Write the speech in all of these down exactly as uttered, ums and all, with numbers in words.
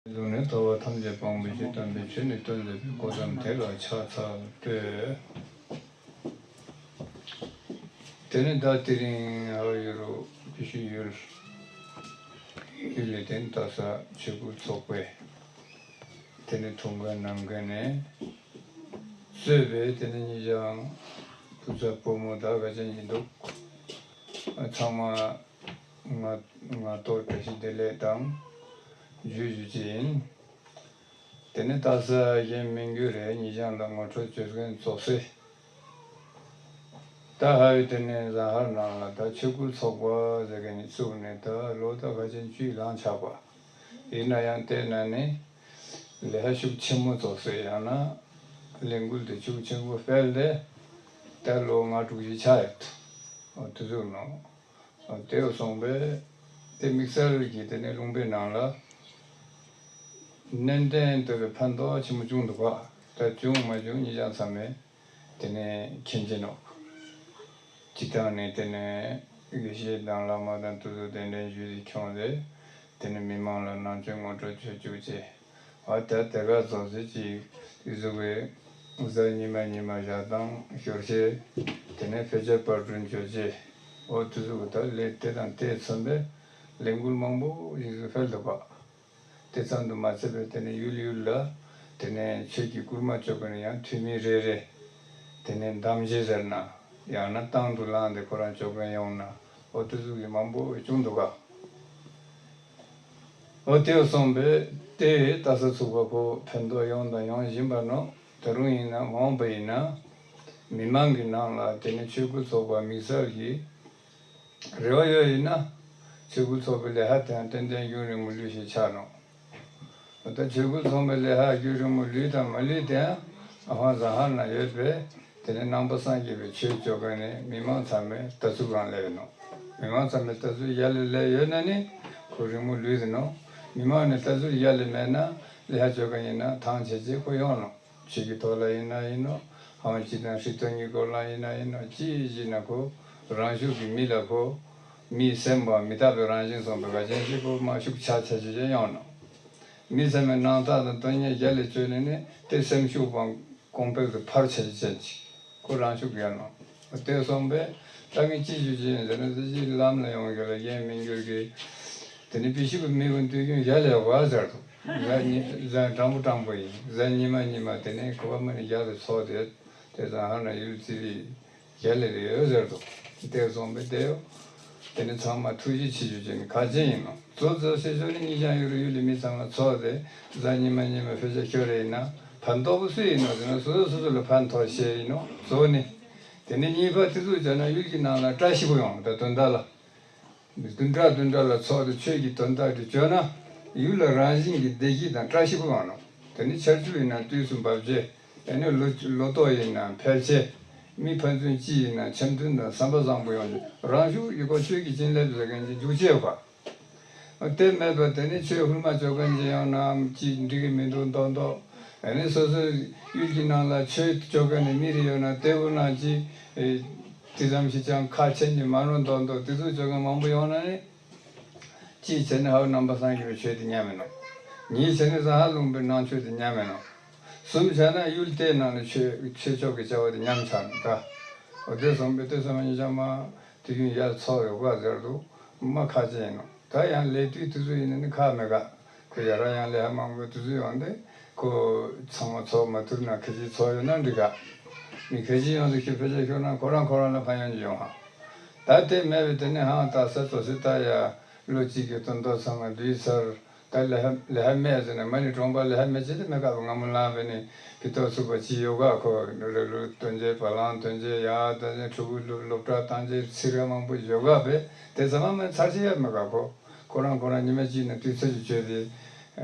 གཟུགས་ནས་ཐོབ་པ་ཐམས་ཅད་སྤངས་པའི་ཕྱིར། དམ་པའི་ཆོས་ནི་སྟོན་མཛད་པའི། གོ་ཏམ་དེ་ལ་ཕྱག་འཚལ་བསྟོད། དེ་ནས་ད་དེ་རིང་ཨ་ཡུ་རུ་བི་ཤུ་ཡུལ་ཡུལ་ལས་དེ་ནས་ད་ས་ཆོས་སྐུལ་ཚོགས་པའི་དེ་ནས་ཐུགས་འགན་གནང་མཁན་ནས་གཙོས་པའི་དེ་ནས་ཉེ་ཞང་བུ་ཚ་བུ་མོ་ད་ག་ཅན་ཡིན་འདུག་ཚང་མ། ང་ང་ཏོག་བཀྲ་ཤིས་བདེ་ལེགས་དང་ཞུ་རྒྱུ་ཅིག་ཡིན། དེ་ནས་ད་ས་གཞན་མི་འགྱུར་རེ་ཉེ་ཞང་ལ་ངོ་སྤྲོད་བྱེད་མཁན་ཚོགས་སེ། ད་ཧ་བི་དེ་ནས་བཟང་ཧར་ནང་ལ་ད་ཆོས་སྐུལ་ཚོགས་པ་ཟེར་མཁན་ནི་བཙུགས་ནས་ད་ལོ་ད་ག་ཅན་བཅུ་ལང་ཆགས་པ། ཡིན་ན་ཡང་དེ་ན་ནི་ལས་ཧ་ཤུགས་ཆེན་མོ་ཚོགས་སེ་ཡང་ན་ལས་འགུལ་དེ་ཤུགས་ཆེན་པོ་སྤེལ་ཏེ་ད་ལོ་ལྔ་དྲུག་ཅིག་ཆགས་ཡོད། དུས་ཚོད་ནང་། དེ་སོང་པས་དེ་དམིགས་བསལ་གྱི་དེ་ནས་ལུང་པའི་ནང་ལ་ནན་ཏན་དུ་ཕན་ཐོགས་ཆེན་མོ་བྱུང་འདུག་ག་ད་བྱུང་མ་བྱུང་ཉེ་ཞང་ཚང་མས་དེ་ནས་མཁྱེན་གྱི་ནོ། སྤྱི་བཏང་ནས་དེ་ནས་དགེ་བཤེས་དང་བླ་མ་དང་དུ་ཚོ་གདན་འདྲེན་ཞུས་ཏེ་ཁྱོངས་ཏེ་དེ་ནས་མི་མང་ལ་ནང་ཆོས་ངོ་སྤྲོད་བྱེད་བཅུག་ཅེས། ཨ་ད་དེ་ག་ཚོགས་སེ་ཅིག་དེ་ཟུག་གི་གཟའ་ཉི་མ་ཉི་མ་ཞག་དང་ཞོར་ཤེས་དེ་ནས་དཔེ་ཆ་པར་སྐྲུན་བྱོས་ཅེས། ཨོ་དེ་ཟུག་གི་ད་ལས་དེ་དང་དེ་མཚོན་པའི་ལས་འགུལ་མང་པོ་ཞིག་སུ་འཕེལ་འདུག་ག་དེ་ཙམ་དུ་མ་ཚད་པའི་དེ་ནས་ཡུལ་ཡུལ་ལ་དེ་ནས་ཆོས་ཀྱི་སྐུལ་མ་བྱོས་པ་ནས་ཡང་འཐུས་མི་རེ་རེ་དེ་ནས་འདམ་བྱེད་ཟེར་ན་ཡང་ན་བཏང་དུ་བླངས་ཏེ་ཁོ་རང་བྱོས་མཁན་ཡོང་ན་ཨོ་དེ་ཟུག་གི་མང་པོ་བྱུང་འདུག་ག་ཨོ་དེ་སོང་པས་དེ་ལྟ་ས་ཚུགས་པ་ཁོ་ཕན་ཐོགས་ཡོང་དང་ཡོང་བཞིན་པ་ནོ། ད་རུང་ཡིན་ན་མ་འོངས་པ་ཡིན་ན་མི་མང་གི་ནང་ལ་དེ་ནི་ཆོས་སྐུལ་ཚོགས་པ་དམིགས་བསལ་གྱི་རེ་བ་ཡོད་ཡིན་ན་ཆོས་སྐུལ་ཚོགས་པའི་ལས་ཧ་དེའང་ཏན་ཏན་ཡུན་རིང་མོ་ལུས་ཤིག་ཆགས་ནོ། ད་ཆོས་སྐུལ་ཚོགས་པའི་ལས་ཧ་རྒྱུན་རིང་མོ་ལུས་དང་མ་ལུས་དེའང་ཨ་ཧོང་བཟང་ཧ་ན་ཡོད་པས། དེ་ནས་ནང་པ་སངས་རྒྱས་པའི་ཆོས་བཅོ་མཁན་ནི་མི་མང་ཚང་མས་ལྟ་ཚུལ་རང་སླེབས་ནོ། མི་མང་ཚང་མས་ལྟ་ཚུལ་ཡར་ལས་སླེབས་ཡོད་ན་ནི་ཁོ་རིང་མོ་ལུས་ཟིན་ནོ། མི་མང་ནས་ལྟ་ཚུལ་ཡར་ལས་མེད་ན་ལས་ཧ་བཅོ་མཁན་ཡིན་ན་ཐང་ཆད་ཆད་ཁོ་ཡོང་ནོ། ཆོས་ཀྱི་ཐོག་ལ་ཡིན་ན་ཡིན་ནོ། ཧང་སྤྱི་དང་ཧྲི་ཏོ་གཉིས་སྐོར་ལ་ཡིན་ན་ཡིན་ནོ། ཅི་ཞིག་ན་ཁོ་རང་ཤུགས་ཀྱི་མི་ལ་ཁོ་མིའི་སེམས་པ་མི་རྟག་པའི་རང་བཞིན་སོང་པའི་ག་ཅན་ཞིག་ཁོ་མ་ཤུགས་ཆག་ཆག་ཆག་ཆག་ཡོང་ནོ། མི་ཚང་མས་སྣང་དག་དང་དོན་གཉེར་རྒྱ་ལས་བཅོས་ནས་ནི་དེ་སེམས་ཤུགས་སྤང་གོང་འཕེལ་དུ་འཕར་ཆེན་ཆེན་ཅིག་ཁོ་རང་ཤུགས་ཡོད་ནོ། དེ་སོང་པས་ད་ངས་ཅི་ཞུ་ཅི་ཡིན་ཟེར་ན་དེ་ཅི་ལམ་ལ་ཡོང་རྒྱུ་ལ་རྒྱན་མི་འགྱུར་གི། དེ་ནི་པི་ཤུ་གི་མི་བུ་འདུལ་རྒྱུ་ཡ་ལས་བ་ཟེར་དུ། གཟའ་ཉི་གཟའ་དྲང་པོ་དྲང་པོ་ཡིན། གཟའ་ཉི་མ་ཉི་མ་དེ་ནི་ཁོ་བ་མ་ནི་ཡ་ལས་ཚོགས་དེ་དེ་ཙང་ཧ་ན་ཡུལ་ཙི་བི། རྒྱ་ལས་རེ་ཡོད་ཟེར་དུ། དེ་སོང་པས་དེ་ཡོ། དེ་ནི་ཚང་མ་ཐུགས་རྗེ་ཆེ་ཞུ་བྱས་ནས་ཁ་ཆེ་ཡིན་ནོ། གཙོ་གཙོ་ཤེས་ཤོར་ནི་གཉིས་ཀྱང་ཡོད་རུ་ཡུལ་ལས་མི་ཚང་མ་ཚོགས་ཏེ་གཟའ་ཉི་མ་ཉི་མ་ཕེ་ཆ་ཤོར་རེ་ཡིན་ན་ཕན་ཐོགས་པོ་སུ་ཡིན་ནོ་ཟེར་ན་སོ་སོ་སོ་སོ་ལ་ཕན་ཐོགས་ཤེས་ཡིན་ནོ་གཙོ་ནི། དེ་ནི་གཉིས་པ་དེ་ཚོ་བྱས་ན་ཡུལ་གྱི་ནང་ལ་བཀྲ་ཤིས་པོ་ཡོང་ད་དོན་དག་ལ། བདུན་ཕྲག་བདུན་ཕྲག་ལ་ཚོགས་ཏེ་ཆོས་ཀྱི་དོན་དག་དེ་བརྗོད་ན་ཡུལ་ལ་རང་བཞིན་གྱི་བདེ་སྐྱིད་དང་བཀྲ་ཤིས་པོ་ཡོང་ནོ། དེ་ནི་ཆར་ཆུ་ཡིན་ན་དུས་སུ་འབབ་རྗེས་དེ་ནི་ལོ་ལོ་ཏོག་ཡིན་ན་འཕེལ་ཆེ། མི་ཕན་ཚུན་སྤྱི་ཡིན་ན་འཆམ་མཐུན་དང་བསམ་པ་བཟང་པོ་ཡོང་རྗེས་རང་ཤུགས་ཡོད་པ་ཆོས་ཀྱི་བྱིན་རླབས་ཟེར་མཁན་གྱི་འཇུག་བྱེད་པ། དེ་མེད་པ་དེ་ནི་ཆོས་ཧུར་མ་བཅོ་མཁན་གྱི་ཡང་ནམ་ཅི་འགྲིག་གི་མི་འདུག་མདོག་མདོག་ཨ་ནི་སོ་སོའི་ཡུལ་གྱི་ནང་ལ་ཆོས་བཅོ་མཁན་ནི་མི་རེ་ཡོད་ན་དེ་འུ་ན་ཅི་དེ་ཙམ་ཞིག་ཀྱང་ཁ་ཆེན་གྱི་མ་རུང་མདོག་མདོག་དེ་ཚོ་བཅོ་མཁན་མང་པོ་ཡོང་ན་ནི། གཅིག་བྱས་ནི་ཧ་བ་ནང་པ་སངས་རྒྱས་པའི་ཆོས་དེ་ཉམས་མེད་ནོ། གཉིས་བྱས་ནི་ཟ་ཧ་ལུང་པའི་ནང་ཆོས་དེ་ཉམས་མེད་ནོ། གསུམ་བྱས་ན་ཡུལ་དེའི་ནང་ལ་ཆོས་ཆོས་ཕྱོགས་ཀྱི་བྱ་བ་དེ་ཉམས་ཆག་ནོ་ད། འོ་དེ་སོང་པས་དེ་ཚོ་མ་ཉིད་ཅང་མ། དུས་རྒྱུན་ཡར་ཚོགས་ཡོད་ག་ཟེར་དུས་མ་ཁག་ཅན་ཡིན་ནོ། ད་ཡང་ལས་དུས་དུས་ཚོད་ཡིན་ན་ནི་ཁག་མེད་ག་ཁོ་ཡ་རང་ཡང་ལས་ཧ་མང་པོའི་དུས་ཚོད་ཡོང་སྟེ་ཁོ་ཚང་མ་ཚོགས་མ་ཐུབ་ན་ཁ་ཅིག་ཚོགས་ཡོད་ན་འགྲིག་ག་མི་ཁ་ཅིག་ཡོང་དུས་ཁྱོད་ཕལ་ཆེར་ཤོར་ན་ཁོ་རང་ཁོ་རང་ལ་ཕན་ཡོན་ཅིག་ཡོང་ཧ། ད་དེ་མེད་པའི་དེ་ནི་ཧང་ད་ས་ཙོ་སི་ད་ཡ་ལོ་གཅིག་གི་དོན་དག་ཚང་མ་འདུས་ཚར། ད་ལས་ཧ་ལས་ཧ་མེད་ཟེར་ན་མ་ནི་གྲོང་པ་ལས་ཧ་མེད་ཅེས་དེ་མེད་ག་བ་ང་མོ་ལངས་པས་ནི་ཕི་ཏོག་ཚུགས་པ་ཅི་ཡོད་ག་ཁོ་རེ་ལུ་དོན་བྱེད་བ་ལང་དོན་བྱེད་ཡ་ད་ནི་ཕྲུ་གུ་སློབ་སློབ་གྲྭ་བཏང་བྱེད་ཚིག་ར་མང་པོ་ཡོད་ག་བས་དེ་ཚང་མ་མེད་ཚར་ཅི་ཡ་མེད་ག་ཁོ། ཁོ་རང་ཁོ་རང་ཉི་མ་གཅིག་ནས་དུས་ཚོད་ཅིག་བཅོས་ཏེ།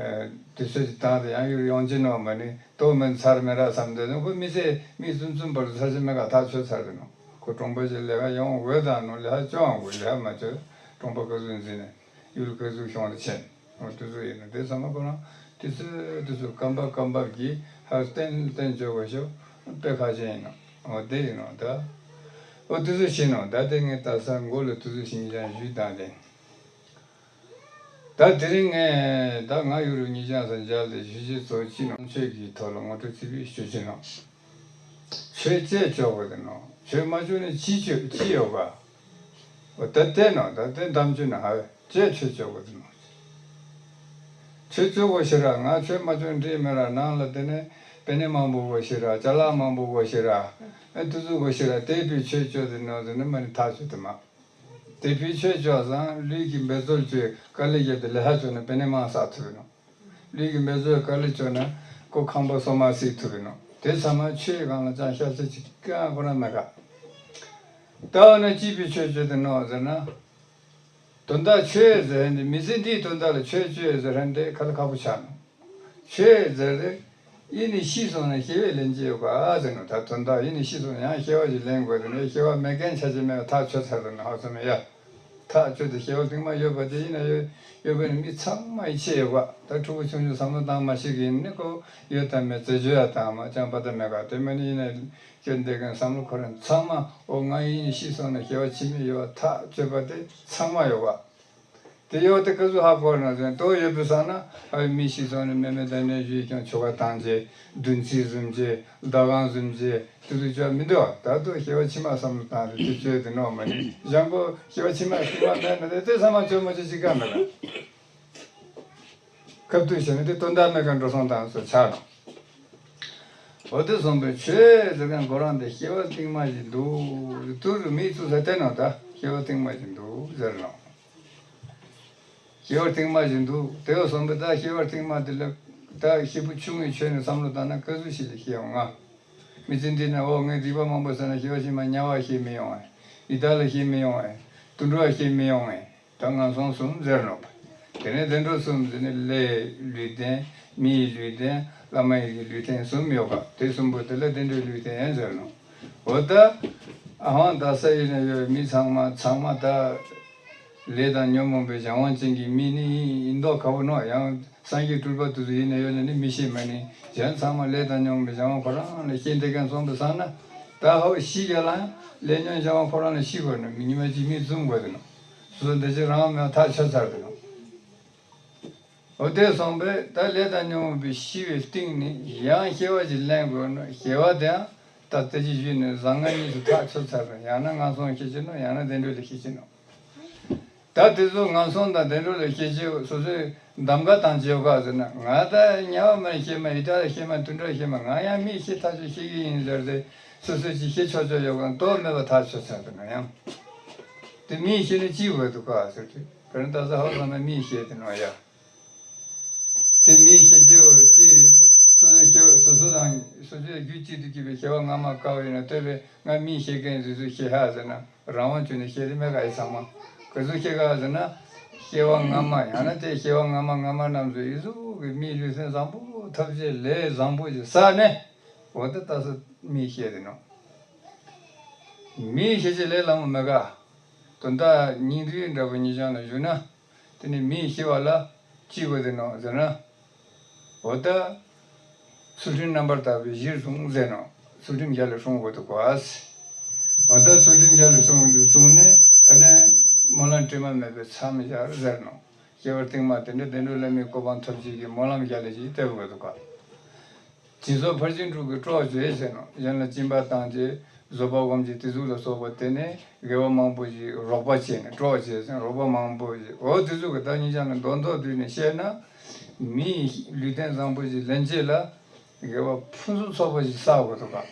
དུས་ཚོད་ཅིག་བཏང་སྟེ་ཡང་ཡུལ་ཡོང་ཅི་ནོ་མ་ནི་ལྟོ་མིན་ཚར་མེད་ར་བསམ་སྟེ་ནོ་ཁོ་མི་ཚེ་མིག་བཙུམ་བཙུམ་བར་དུ་ཚར་ཅི་མེད་ག་ཐག་ཆོད་ཚར་ཏེ་ནོ། ཁོ་གྲོང་པ་ཅིག་ལས་ཀ་ཡོང་འོས་དང་ནོ་ལས་ཀ་སྐྱོང་དགོས་ལས་ཀ་མ་བཅོས་གྲོང་པ་ག་ཟུག་འཛིན་ནས་ཡུལ་ག་ཟུག་གཞུང་ལ་ཆེན་ནོ་དུས་ཚོད་ཡིན་ནོ་དེ་ཚང་མ་ཁོ་རང་དུས་ཚོད་དུས་ཚོད་སྐམ་པ་སྐམ་པ་གི་ཧ་བསྟན་བསྟན་བཅོས་དགོས་ཤོ་དཔེ་ཁག་ཅན་ཡིན་ནོ། འོ་དེ་ཡིན་ནོ་ད། འོ་དུས་ཚོད་ཤེས་ནོ་ད་དེ་ངས་ད་ས་མགོ་ལ་དུས་ཚོད་ཤེས་ཀྱང་ཞུས་དང་དེ། ད་དེ་རིང་ངས་ད་ང་ཡུ་རུ་ཉིན་ཅང་སང་མཇལ་ཏེ་ཞུ་ཅི་ཚོ་ཅི་ནང་ཆོས་ཀྱི་ཐོག་ལ་ངོ་སྤྲོད་ཙི་པིག་ཞུ་ཅི་ནང་། ཆོས་ཅེས་བཅོ་དགོས་དེ་ནོ། ཆོས་མ་བཅོས་ནས་ཅི་བཅོ་ཅི་ཡོད་ག། འོ་ད་ལྟའི་ནང་ད་ལྟའི་གཏམ་རྒྱུད་ན་ཧ་བས་ཅེས་ཆོས་བཅོ་དགོས་དེ་ནོ། ཆོས་བཅོ་དགོས་ཤེས་ར་ང་ཆོས་མ་བཅོས་འདྲིས་མེད་ར་ནང་ལ་དེ་ནས་པེ་ནེ་མང་པོ་དགོས་ཤེས་ར་ཅ་ལག་མང་པོ་དགོས་ཤེས་ར། ཨེ་དུ་ཚོ་དགོས་ཤེས་ར་དེ་བི་ཆོས་བཅོ་དེ་ནོ་དེ་ནི་མ་ནི་ཐག་ཆོད་དེ་མ། དེ་བི་ཆོས་བཅོ་སང་ལུས་ཀྱི་འབད་རྩོལ་བཅོས་དཀའ་ལས་བརྒྱབ་སྟེ་ལས་ཧ་བཅོ་ན་པེ་ནེ་མང་བསགས་ཐུབ་ཡིན་ནོ། ལུས་ཀྱི་འབད་རྩོལ་དཀའ་ལས་བཅོ་ན་ཀོ་ཁང་པ་སོ་མ་བསྲེག་ཐུབ་ཡིན་ནོ། དེ་ཚང་མ་ཆོས་སྒང་ལ་ཅང་ཤ་ཚ་ཅིག་ཀྱང་ཁོ་ན་མེད་ག། ད་འོ་ན་ཅི་བི་ཆོས་བཅོ་དེ་ནོ་ཟེར་ན། དོན་དག་ཆོས་ཟེར་འདི་མི་ཚེ་འདིའི་དོན་དག་ལ་ཆོས་བཅོས་ཟེར་འདི་ཁ་ལ་ཁ་པོ་ཆགས་ནོ། ཆོས་ཟེར་འདི་ཡིན་ནི་ཤི་སོང་ན་སྐྱེ་བའི་ལན་ཅི་ཡོད་ག་ཟེར་ནོ། ད་དོན་དག་ཡིན་ནི་ཤི་སོང་ན་ཡང་སྐྱེ་བ་ཞིག་ལེན་དགོས་དེ་ནས་སྐྱེ་བ་མེད་མཁན་ཆ་ཅི་མེད་པ་ཐག་ཆོད་ཚར་དེ་ནོ་ཧ་ཚོ་མེད་ཡ། ཐག་ཆོད་དེ་སྐྱེ་བ་རྟིང་མ་ཡོད་པ་དེ་ཡིན་ན་ཡོད་ཡོད་པ་ནི་མི་ཚང་མ་ཡིད་ཆེས་ཡོད་པ། ད་ཕྲུ་གུ་ཆུང་ཆུང་བསམ་བློ་བཏང་མ་ཤེས་ཀྱི་ཡིན་ནི་ཁོ་ཡོད་དམ་མེད་རྩེ་བཅོས་ཡ་དང་མ་ཅང་པ་ད་མེད་ག། དེ་མ་ནི་ཡིན་ན་སྐྱེ་འདེད་མཁན་བསམ་བློ་འཁོར་མཁན་ཚང་མ་འོ་ང་ཡིན་ཤི་སོང་ན་སྐྱེ་བ་ཕྱི་མ་ཡོད་པ་ཐག་ཆོད་པ་དེ་ཚང་མ་ཡོད་པ། དེ་ཡོད་དེ་ཀ་ཟུ་ཧ་གོ་ན་ཟེར་ཏོ་ཡོད་པའི་ས་ན་ཨ་མི་ཤི་སོང་ནས་མེ་མེ་ད་ནས་ཞུས་ཀྱང་ཆོ་ག་བཏང་རྗེས་བདུན་ཚིགས་བཟུམ་རྗེས་ཟླ་གང་བཟུམ་རྗེས་དེ་ཚོ་ཅོག་མི་འདུག་ད་དུ་སྐྱེ་བ་ཕྱི་མ་བསམ་བློ་བཏང་རེ་དེ་བཅོས་དེ་ནོ་མ་ནི་གཞང་པོ་སྐྱེ་བ་ཕྱི་མ་ཕྱི་མ་མེད་ན་དེ་དེ་བསམ་མ་བཅོས་མ་བཅོས་ཅི་ག་མེད་ལ། སྐབས་དུས་བྱས་ན་དེ་དོན་དག་མེད་ཀ་འགྲོ་སོང་དང་སོ་ཆགས་ནོ། འོ་དེ་སོང་པའི་ཆོས་ཟེར་མཁན་ཁོ་རང་དེ་སྐྱེ་བ་རྟིང་མ་ཞིག་འདུག་དུ་རུ་མིག་བཙུགས་ས་བལྟས་ནོ་ད་སྐྱེ་བ་རྟིང་མ་ཞིག་འདུག་ཟེར་ནོ། སྐྱེ་བ་རྟིང་མ་ཞིག་འདུག་དེ་བ་སོང་པའི་ད་སྐྱེ་བ་རྟིང་མ་དེ་ལ་ད་སྐྱེས་བུ་ཆུང་ངུའི་ཆོས་ནས་བསམ་བློ་བཏང་ན་ཀ་ཟུ་ཞིག་ལ་སྐྱེ་ཡོང་ང་། མི་ཚེ་འདི་ན་འོ་ངས་སྡིག་པ་མང་པོ་བསགས་ན་སྐྱེ་བ་ཕྱི་མ་དམྱལ་བ་སྐྱེ་མི་ཡོང་ངས། ཡི་དྭགས་ལ་སྐྱེ་མི་ཡོང་ངས། དུད་འགྲོ་ལ་སྐྱེ་མི་ཡོང་ངས། ད་ངན་སོང་གསུམ་ཟེར་ནོ། དེ་ནས་བདེ་འགྲོ་གསུམ་ཟེར་ནས་ལྷའི་ལུས་རྟེན། མིའི་ལུས་རྟེན། བླ་མ་ཡི་གེའི་ལུས་རྟེན་གསུམ་ཡོད་པ་དེ་གསུམ་པོ་དེ་ལ་བདེ་འགྲོའི་ལུས་རྟེན་ཟེར་ནོ། འོ་ད་ཨ་ཧོང་ད་ས་ཡིན་ན་ཡོད་མི་ཚང་མ་ཚང་མ་ད་ལས་དང་ཉོན་མོངས་པའི་གཞན་དབང་ཅན་གྱི་མི་ནི་ཡིན་མདོག་ཁ་པོ་ནོ། ཡང་སངས་རྒྱས་སྤྲུལ་པ་དེ་ཚོ་ཡིན་ན་ཡོད་ན་ནི་མི་ཤེས་མ་ནི་གཞན་ཚང་མ་ལས་དང་ཉོན་མོངས་པའི་གཞན་དབང་ཁོ་རང་ལ་སྐྱེ་འདེད་མཁན་སོང་དུ་སང་ན་ད་ཧོ་ཤི་རྒྱ་ལ་ཡང་ལས་ཉོན་གཞན་དབང་ཁོ་རང་ལ་ཤི་དགོས་ནོ། མི་ཉི་མ་གཅིག་མི་བཙུམ་དགོས་དེ་ནོ། སོ་སོ་འདི་ཕྱི་རང་མེད་ཐག་ཆོད་ཚར་དེ་ནོ། འོ་དེ་སོང་པས་ད་ལས་དང་ཉོན་མོངས་པའི་ཤི་བའི་སྟེང་ནས་ཡང་སྐྱེ་བ་ཞིག་ལེན་དགོས་ནོ། སྐྱེ་བ་དེའང་ད་ལྟ་ཅི་ཞུས་ནས་བཟང་ངན་གཉིས་སུ་ཐག་ཆོད་ཚར་རེད། ཡང་ན་ངན་སོང་སྐྱེ་ཅི་ནོ། ཡང་ན་བདེ་འགྲོ་ལ་སྐྱེ་ཅི་ནོ། ད་དེ་ཚོ་ངན་སོང་དང་བདེ་འགྲོ་ལ་སྐྱེ་ཅི་སོ་སོའི་གདམ་ག་དང་བྱེད་ག་ཟེར་ན་ང་ད་དམྱལ་བ་མ་སྐྱེ་མ་ཡི་དྭགས་སྐྱེ་མ་དུད་འགྲོ་སྐྱེ་མ་ང་ཡང་མི་སྐྱེ་ཐག་ཆོད་སྐྱེ་གི་ཡིན་ཟེར་ཏེ་སོ་སོས་ཅི་སྐྱེ་ཆོག་ཆོག་ཡོད་གང་ལྟོ་མེད་པ་ཐག་ཆོད་ཚར་དེ་ན་ཡང་དེ་མི་སྐྱེ་ནས་ཅི་འོས་འདུག་ག་ཟེར་དུས་དཔེར་ན་ད་ས་ཧོ་ཚང་མ་མི་སྐྱེ་དེ་ནོ་ཡ། དེ་མི་ཤེས་ཀྱི་འོ་ཅི། སོ་སོའི་སྐྱེ་བ་སོ་སོ་དང་སོ་སོའི་རྒྱུད་གཅིག་ཏུ་སྐྱེས་པའི་སྐྱེ་བ་སྔ་མ་བཀག་ཡིན་ན་ལྟོས་པས་ང་མི་ཤེས་མཁན་རེད་ཟེར་ཤེས་ཧ་ཟེར་ན་རང་དབང་བྱུང་ནས་ཤེས་རེ་མེད་ག་ཡི་ཚང་མ་ག་ཚོད་ཤེས་ག་ཟེར་ན། སྐྱེ་བ་སྔ་མ་ཡང་ན་དེ་སྐྱེ་བ་སྔ་མ་སྔ་མ་རྣམས་སུ་ཡི་གཟུགས་ཀྱི་མིའི་ལུས་སེམས་བཟང་པོ་ཐོབ་ཅེས་ལས་བཟང་པོ་ཞིག་བསགས་ནས་འོ་དེ་ལྟ་ས་མི་ཤེས་རེད་ནོ། མི་ཤེས་ཅེས་ལས་སླ་མོ་མེད་ག། དོན་དག་སྙིང་བསྡུས་འདྲ་པོ་ཉིད་ཀྱང་ལ་ཞུ་ན། དེ་ནི་མིའི་ཤི་བ་ལ་ཅི་དགོས་དེ་ནོ་ཟེར་ན། འོ་ད། ཚུལ་ཁྲིམས་རྣམ་པར་དག་པའི་གཞིར་བཟུང་ཟེར་ནོ། ཚུལ་ཁྲིམས་རྒྱ་ལ་སྲུང་དགོས་འདུག་གོ། འོ་ད་ཚུལ་ཁྲིམས་རྒྱ་ལ་སྲུང་དུ་བཟུང་ནས་ཨ་ནི་སྨོན་ལམ་དྲི་མ་མེད་པའི་མཚམས་སྦྱར་ཟེར་ནོ། སྐྱེ་བ་རྟིང་མ་དེ་འདྲ་བདེ་འགྲོ་ལྷ་མིའི་གོ་འཕང་ཐོབ་བྱེད་ཀྱི་སྨོན་ལམ་རྒྱ་ལ་ཞིག་བཏབ་དགོས་འདུག་གོ། སྦྱིན་སོགས་ཕར་ཕྱིན་དྲུག་གི་གྲོགས་བྱེད་ཟེར་ནོ། གཞན་ལ་སྦྱིན་པ་བཏང་རྗེས་བཟོད་པ་སྒོམ་རྗེས་དེ་ཟུག་ལ་སོགས་པ་དེ་ནས་དགེ་བ་མང་པོ་ཞིག་རོགས་པ་བྱས་ནས་གྲོགས་བྱས་ཟེར་རོགས་པ་མང་པོ་ཞིག་འོ་དེ་ཟུག་གི་ད་ཉིན་ཞག་ལ་མདོ་མདོ་བསྡུས་ནས་བཤད་ན། མིའི་ལུས་རྟེན་བཟང་པོ་ཞིག་ལེན་རྗེས་ལ་དགེ་བ་ཕུན་སུམ་ཚོགས་པ་ཞིག་བསགས་དགོས་འདུག་ག།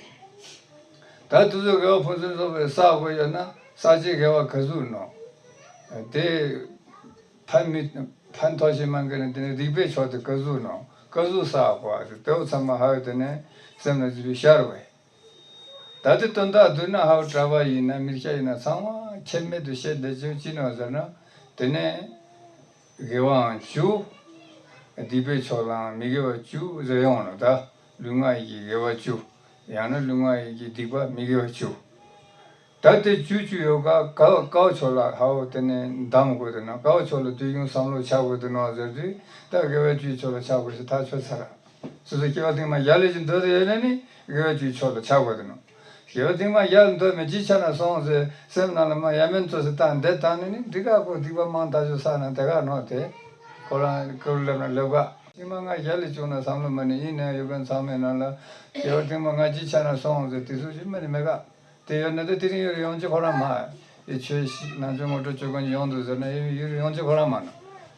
ད་དེ་ཟུག་དགེ་བ་ཕུན་སུམ་ཚོགས་པ་ཞིག་བསགས་དགོས་ཡོད་ན་བསགས་བྱའི་དགེ་བ་ག་ཟུག་ནོ། དེ། ཕན་མི། ཕན་ཐོགས་ཤིག་མ་འགལ་ནས་དེ་ནས་སྡིག་པའི་ཕྱོགས་དེ་ག་ཟུག་ནོ། ག་ཟུག་བསགས་དགོས་ཨ་ཟེར་དེའོ་ཚང་མ་ཧ་ཡོད་དེ་ནས་སེམས་ལ་ཅི་ཕི་ཤར་བས། ད་དེ་དོན་དག་བསྡུ་ན་ཧ་གྲྭ་པ་ཡིན་ན་མི་སྐྱ་ཡིན་ན་ཚང་མ་ཁྱད་མེད་དུ་བཤད་བསྡད་ཅེས་ཅི་ནོ་ཟེར་ན། དེ་ནས་དགེ་བའང་བཅུ། སྡིག་པའི་ཕྱོགས་ལའང་མི་དགེ་བ་བཅུ་ཟེར་ཡོང་ནོ་ད། ལུས་ངག་ཡིད་ཀྱི་དགེ་བ་བཅུ། ཡང་ན་ལུས་ངག་ཡིད་ཀྱི་སྡིག་པ་མི་དགེ་བ་བཅུ། ད་དེ་བཅུ་བཅུ་ཡོད་ཀ་ཀ་བ་ཀའོ་ཆོ་ལ་ཧའོ་དེ་ནས་འདམ་དགོས་དེ་ན་ཀའོ་ཆོ་ལ་དུས་ཡུན་བསམ་བློ་ཆགས་དགོས་དེ་ནོ་ཟེར་དུས་ད་དགེ་བ་བཅུའི་ཆོ་ལ་ཆགས་དགོས་ཞེས་ཐག་ཆོད་ཚར། སོ་སོ་སྐྱེ་བ་ཐེངས་མ་ཡར་ལས་ཀྱི་འདོད་དེ་ཡོད་ན་ནི་དགེ་བ་བཅུའི་ཆོ་ལ་ཆགས་དགོས་དེ་ནོ། སྐྱེ་བ་ཐེངས་མ་ཡར་འདོད་མེད་ཅི་ཆ་ན་སོང་ཟེར་སེམས་ནང་ལ་མ་ཡ་མེན་ཚོ་ཟེར་བཏང་བསྡད་བཏང་ནི་ནི་འདི་ག་ཀོ་སྡིག་པ་མང་ད་ཞོ་ས་ན་དེ་ག་ནོ་དེ། ཁོ་རང་ཀུ་རུ་ལབ་ན་ལབ་ག་ཐེངས་མ་ལྔ་བརྒྱ་ལས་བཅུག་ན་བསམ་བློ་མ་ནི་ཡིན་ན་ཡོད་མཁན་ཚང་མའི་ནང་ལ་སྐྱེ་བ་ཐེངས་མ་ལྔ་གཅིག་ཆགས་ན་སོང་ཟེར་དེ་ཚོ་ཞིག་མ་ནི་མེད་ག་དེ་ཡོད་ན་ད་དེ་རིང་ཡུལ་ཡོངས་ཀྱི་ཁོ་རང་མ། ཨེ་ཆོས་ཤིག་ནང་ཆོས་ངོ་སྤྲོད་བྱེད་མཁན་ཡོང་འདུག་ཟེར་ན་ཡུལ་ཡོངས་ཀྱི་ཁོ་རང་མ་ནོ།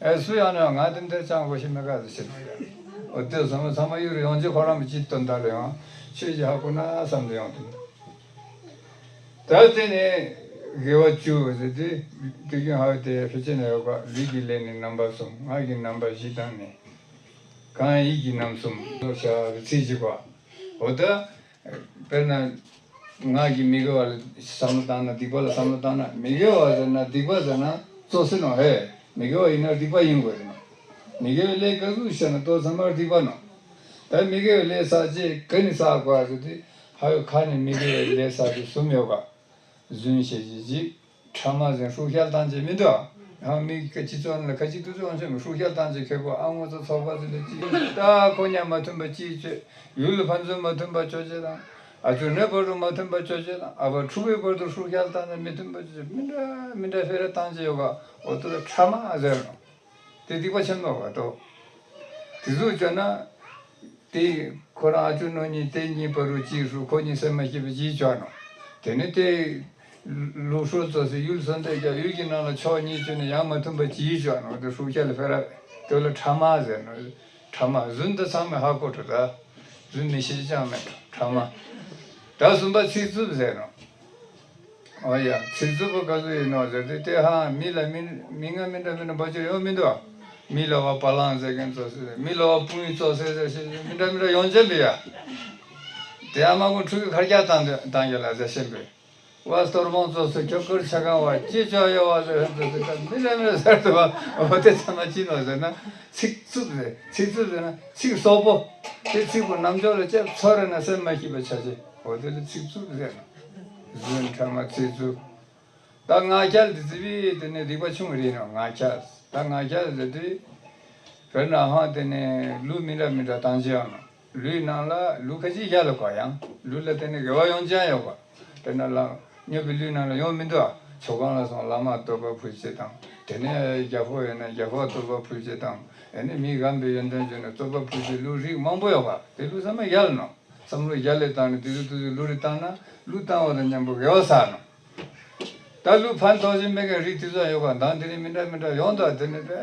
ཨེ་སུ་ཡང་ན་ང་དེ་འདིར་ཅང་དགོས་ཤེས་མེད་ག་ཟེར་ཞེས་ནོ་ཡ། འོ་དེ་ཚང་མ་ཚང་མ་ཡུལ་ཡོངས་ཀྱི་ཁོ་རང་མི་གཅིག་དོན་དག་ལ་ཡང་ཆོས་ཀྱི་ཧ་གོ་ན་བསམ་དུ་ཡོང་དུ། ད་དེ་ནས་དགེ་བ་བཅུ་ཟེར་ཏེ་དུས་རྒྱུན་ཧ་དེ་ཕལ་ཆེར་ན་ཡོད་པ་ལུས་ཀྱི་ལས་ནི་རྣམ་པ་གསུམ་ངག་གི་རྣམ་པ་བཞི་དང་ནི། གང་ཡིད་ཀྱི་རྣམ་གསུམ་ལོ་བྱ་བའི་ཚིག་གཅིག་པ། འོ་ད། དཔེར་ན། ངག་གིས་མི་དགེ་བ་ལ་བསམ་བློ་བཏང་ན་སྡིག་པ་ལ་བསམ་བློ་བཏང་ན་མི་དགེ་བ་ཟེར་ན་སྡིག་པ་ཟེར་ན་ཙོག་ཟེར་ནོ་ཧེ། མི་དགེ་བ་ཡིན་ན་སྡིག་པ་ཡིན་དགོས་ཟེར་ནོ། མི་དགེ་བའི་ལས་ག་ཟུག་བྱས་ན་ཏོག་ཚང་མ་སྡིག་པ་ནོ། ད་མི་དགེ་བའི་ལས་བསགས་རྗེས་ག་ནས་བསགས་དགོས་ཟེར་དུས་ཧ་ཡོད་ཁ་ནས་མི་དགེ་བའི་ལས་བསགས་རྗེས་གསུམ་ཡོད་པ། རྫུན་བཤད་བྱེད་ཅིག་ཕྲ་མ་ཟེར་ཧྲུག་ཤལ་བཏང་བྱེད་མི་འདུག་ཡང་མི་སྐད་ཅིག་ཙོག་ལ་ཁ་ཅིག་ཏུ་ཙོག་ཆེ་མི་ཧྲུག་ཤལ་བཏང་བྱེད་མཁས་པོ་ཨ་ངོ་ཚོ་ཚོགས་པ་ཚོ་ལ་ཅིག་ད་ཁོ་གཉིས་མ་མཐུན་པ་ཅིག་བྱེད། ཡུལ་ལ་ཕན་ཚུན་མ་མཐུན་པ་ཅོ་བྱེད་དང་། ཨ་ཅོ་ནེ་བར་དུ་མ་མཐུན་པ་ཅོ་བྱེད་དང་། ཨ་བ་ཕྲུ་གུའི་བར་དུ་ཧྲུག་ཤལ་བཏང་ནས་མི་མཐུན་པ་ཅོ་བྱེད་མི་འདྲ་མི་འདྲ་ཕེ་ར་བཏང་བྱེད་ཡོད་ག་འོ་དོ་ལ་ཕྲ་མ་ཟེར་ནོ། དེ་སྡིག་པ་ཆེན་མོ་བ་དོ། དེ་ཚོ་བྱས་ན། དེ་ཁོ་རང་ཨ་ཅོ་ནོ་གཉིས་དེ་གཉིས་བར་དུ་གཅིག་ཧྲུག་ཁོ་གཉིས་སེམས་མ་སྐྱིད་པ་གཅིག་བྱོས་ནོ། དེ་ནས་དེ། ལུགས་སྲོལ་ཙོགས་སུ་ཡུལ་སོ་འདས་ཀྱང་ཡུལ་གྱི་ནང་ལ་ཕྱོགས་གཉིས་བྱོས་ནས་ཡང་མ་མཐུན་པ་གཅིག་བྱོས་ནོ་དེ་ཧྲུག་ཤལ་ཕེ་ར། དེ་ལ་ཕྲ་མ་ཟེར་ནོ། ཕྲ་མ་རྫུན་དུ་ཚང་མས་ཧ་གོ་འགྲོ་ད། རྫུན་མི་བཤད་ཅང་མེད་ཕྲ་མ། ད་གསུམ་པ་ཚིག་རྩུབ་ཟེར་ནོ། ཨོ་ཡ། ཚིག་རྩུབ་པོ་ག་ཚོད་ཡིན་ནོ་ཟེར་ཏེ་དེ་ཧ་མི་ལ་མི་མི་ང་མི་འདྲ་མི་འདྲ་འབའ་ཅོ་ཡོང་མི་འདུག་མི་ལ་བ་པ་ལང་ཟེར་མཁན་ཙོགས་ཟེར་མི་ལ་བ་སྤུན་ཙོགས་ཟེར་ཟེར་ཞེས་མི་འདྲ་མི་འདྲ་ཡོང་ཅན་པི་ཡ། དེ་ཨ་མ་ཀུན་ཕྲུ་གུ་ཁར་རྒྱག་བཏང་བཏང་རྒྱ་ལ་ཟེར་ཤེས་པས། བ་སྟོར་མོང་ཙོགས་ཟེར་ཁྱོད་ཀར་ཆ་གང་བ་ཅི་ཅོ་ཡོ་བ་ཟེར་ཧན་ཙོགས་ཟེར་མི་འདྲ་མི་འདྲ་ཟེར་དུ་བ་འོ་དེ་ཚང་མ་ཅི་ནོ་ཟེར་ན་ཚིག་རྩུབ་ཟེར་ཚིག་རྩུབ་ཟེར་ན་ཚིག་སོག་པོ། དེ་ཚིག་པོ་རྣམ་འཇོག་ལ་ཅེབ་ཚོར་རེ་ན་སེམས་མ་སྐྱིད་པ་ཆ་ཆེ་འོ་དེ་ལ་ཚིག་རྩུབ་ཟེར་ནོ། རྫུན་ཕྲ་མ་ཚིག་རྩུབ། ད་ངག་འཁྱལ་དེ་ཚིག་པའི་དེ་ནས་སྡིག་པ་ཆུང་རེད་ནོ་ངག་འཁྱལ། ད་ངག་འཁྱལ་ཟེར་དུས། བོད་ན་ཧང་དེ་ནས་ལུགས་མི་འདྲ་མི་འདྲ་བཏང་ཅི་ཡང་ནོ། ལུགས་ནང་ལ་ལུགས་ཁ་ཅིག་རྒྱལ་ལ་གོ་ཡང་ལུགས་ལ་དེ་ནས་དགེ་བ་ཡོང་ཅི་ཡང་ཡོད་གོ། དཔེར་ན་ལ་སྨྱོ་པའི་ལུགས་ནང་ལ་ཡོང་མི་འདུག་ཨ། ཆོས་ཁང་ལ་སོང་བླ་མ་བསྟོད་པ་ཕུལ་ཅི་དང་དེ་ནས་རྒྱལ་པོ་ཡོད་ན་རྒྱལ་པོ་བསྟོད་པ་ཕུལ་ཅི་དང་ཨེ་ནས་མི་རྒན་པའི་ཡོན་ཏན་བརྗོད་ནས་བསྟོད་པ་ཕུལ་ཅི་ལུགས་རིགས་མང་པོ་ཡོད་ག་དེ་ལུགས་ཚང་མ་རྒྱལ་ནོ། བསམ་བློ་རྒྱ་ལས་བཏང་ནས་དེ་ཚོ་དེ་ཚོ་བློ་རིག་བཏང་ན་བློ་བཏང་བ་དང་མཉམ་པོ་དགེ་བ་བསགས་ནོ། ད་བློ་ཕན་ཐོགས་ཤིག་མེད་མཁན་རིགས་དེ་ཚོ་ཡོད་པ་མདང་དེ་རིང་མི་འདྲ་མི་འདྲ་ཡོང་དོ་དེ་ནི་པས་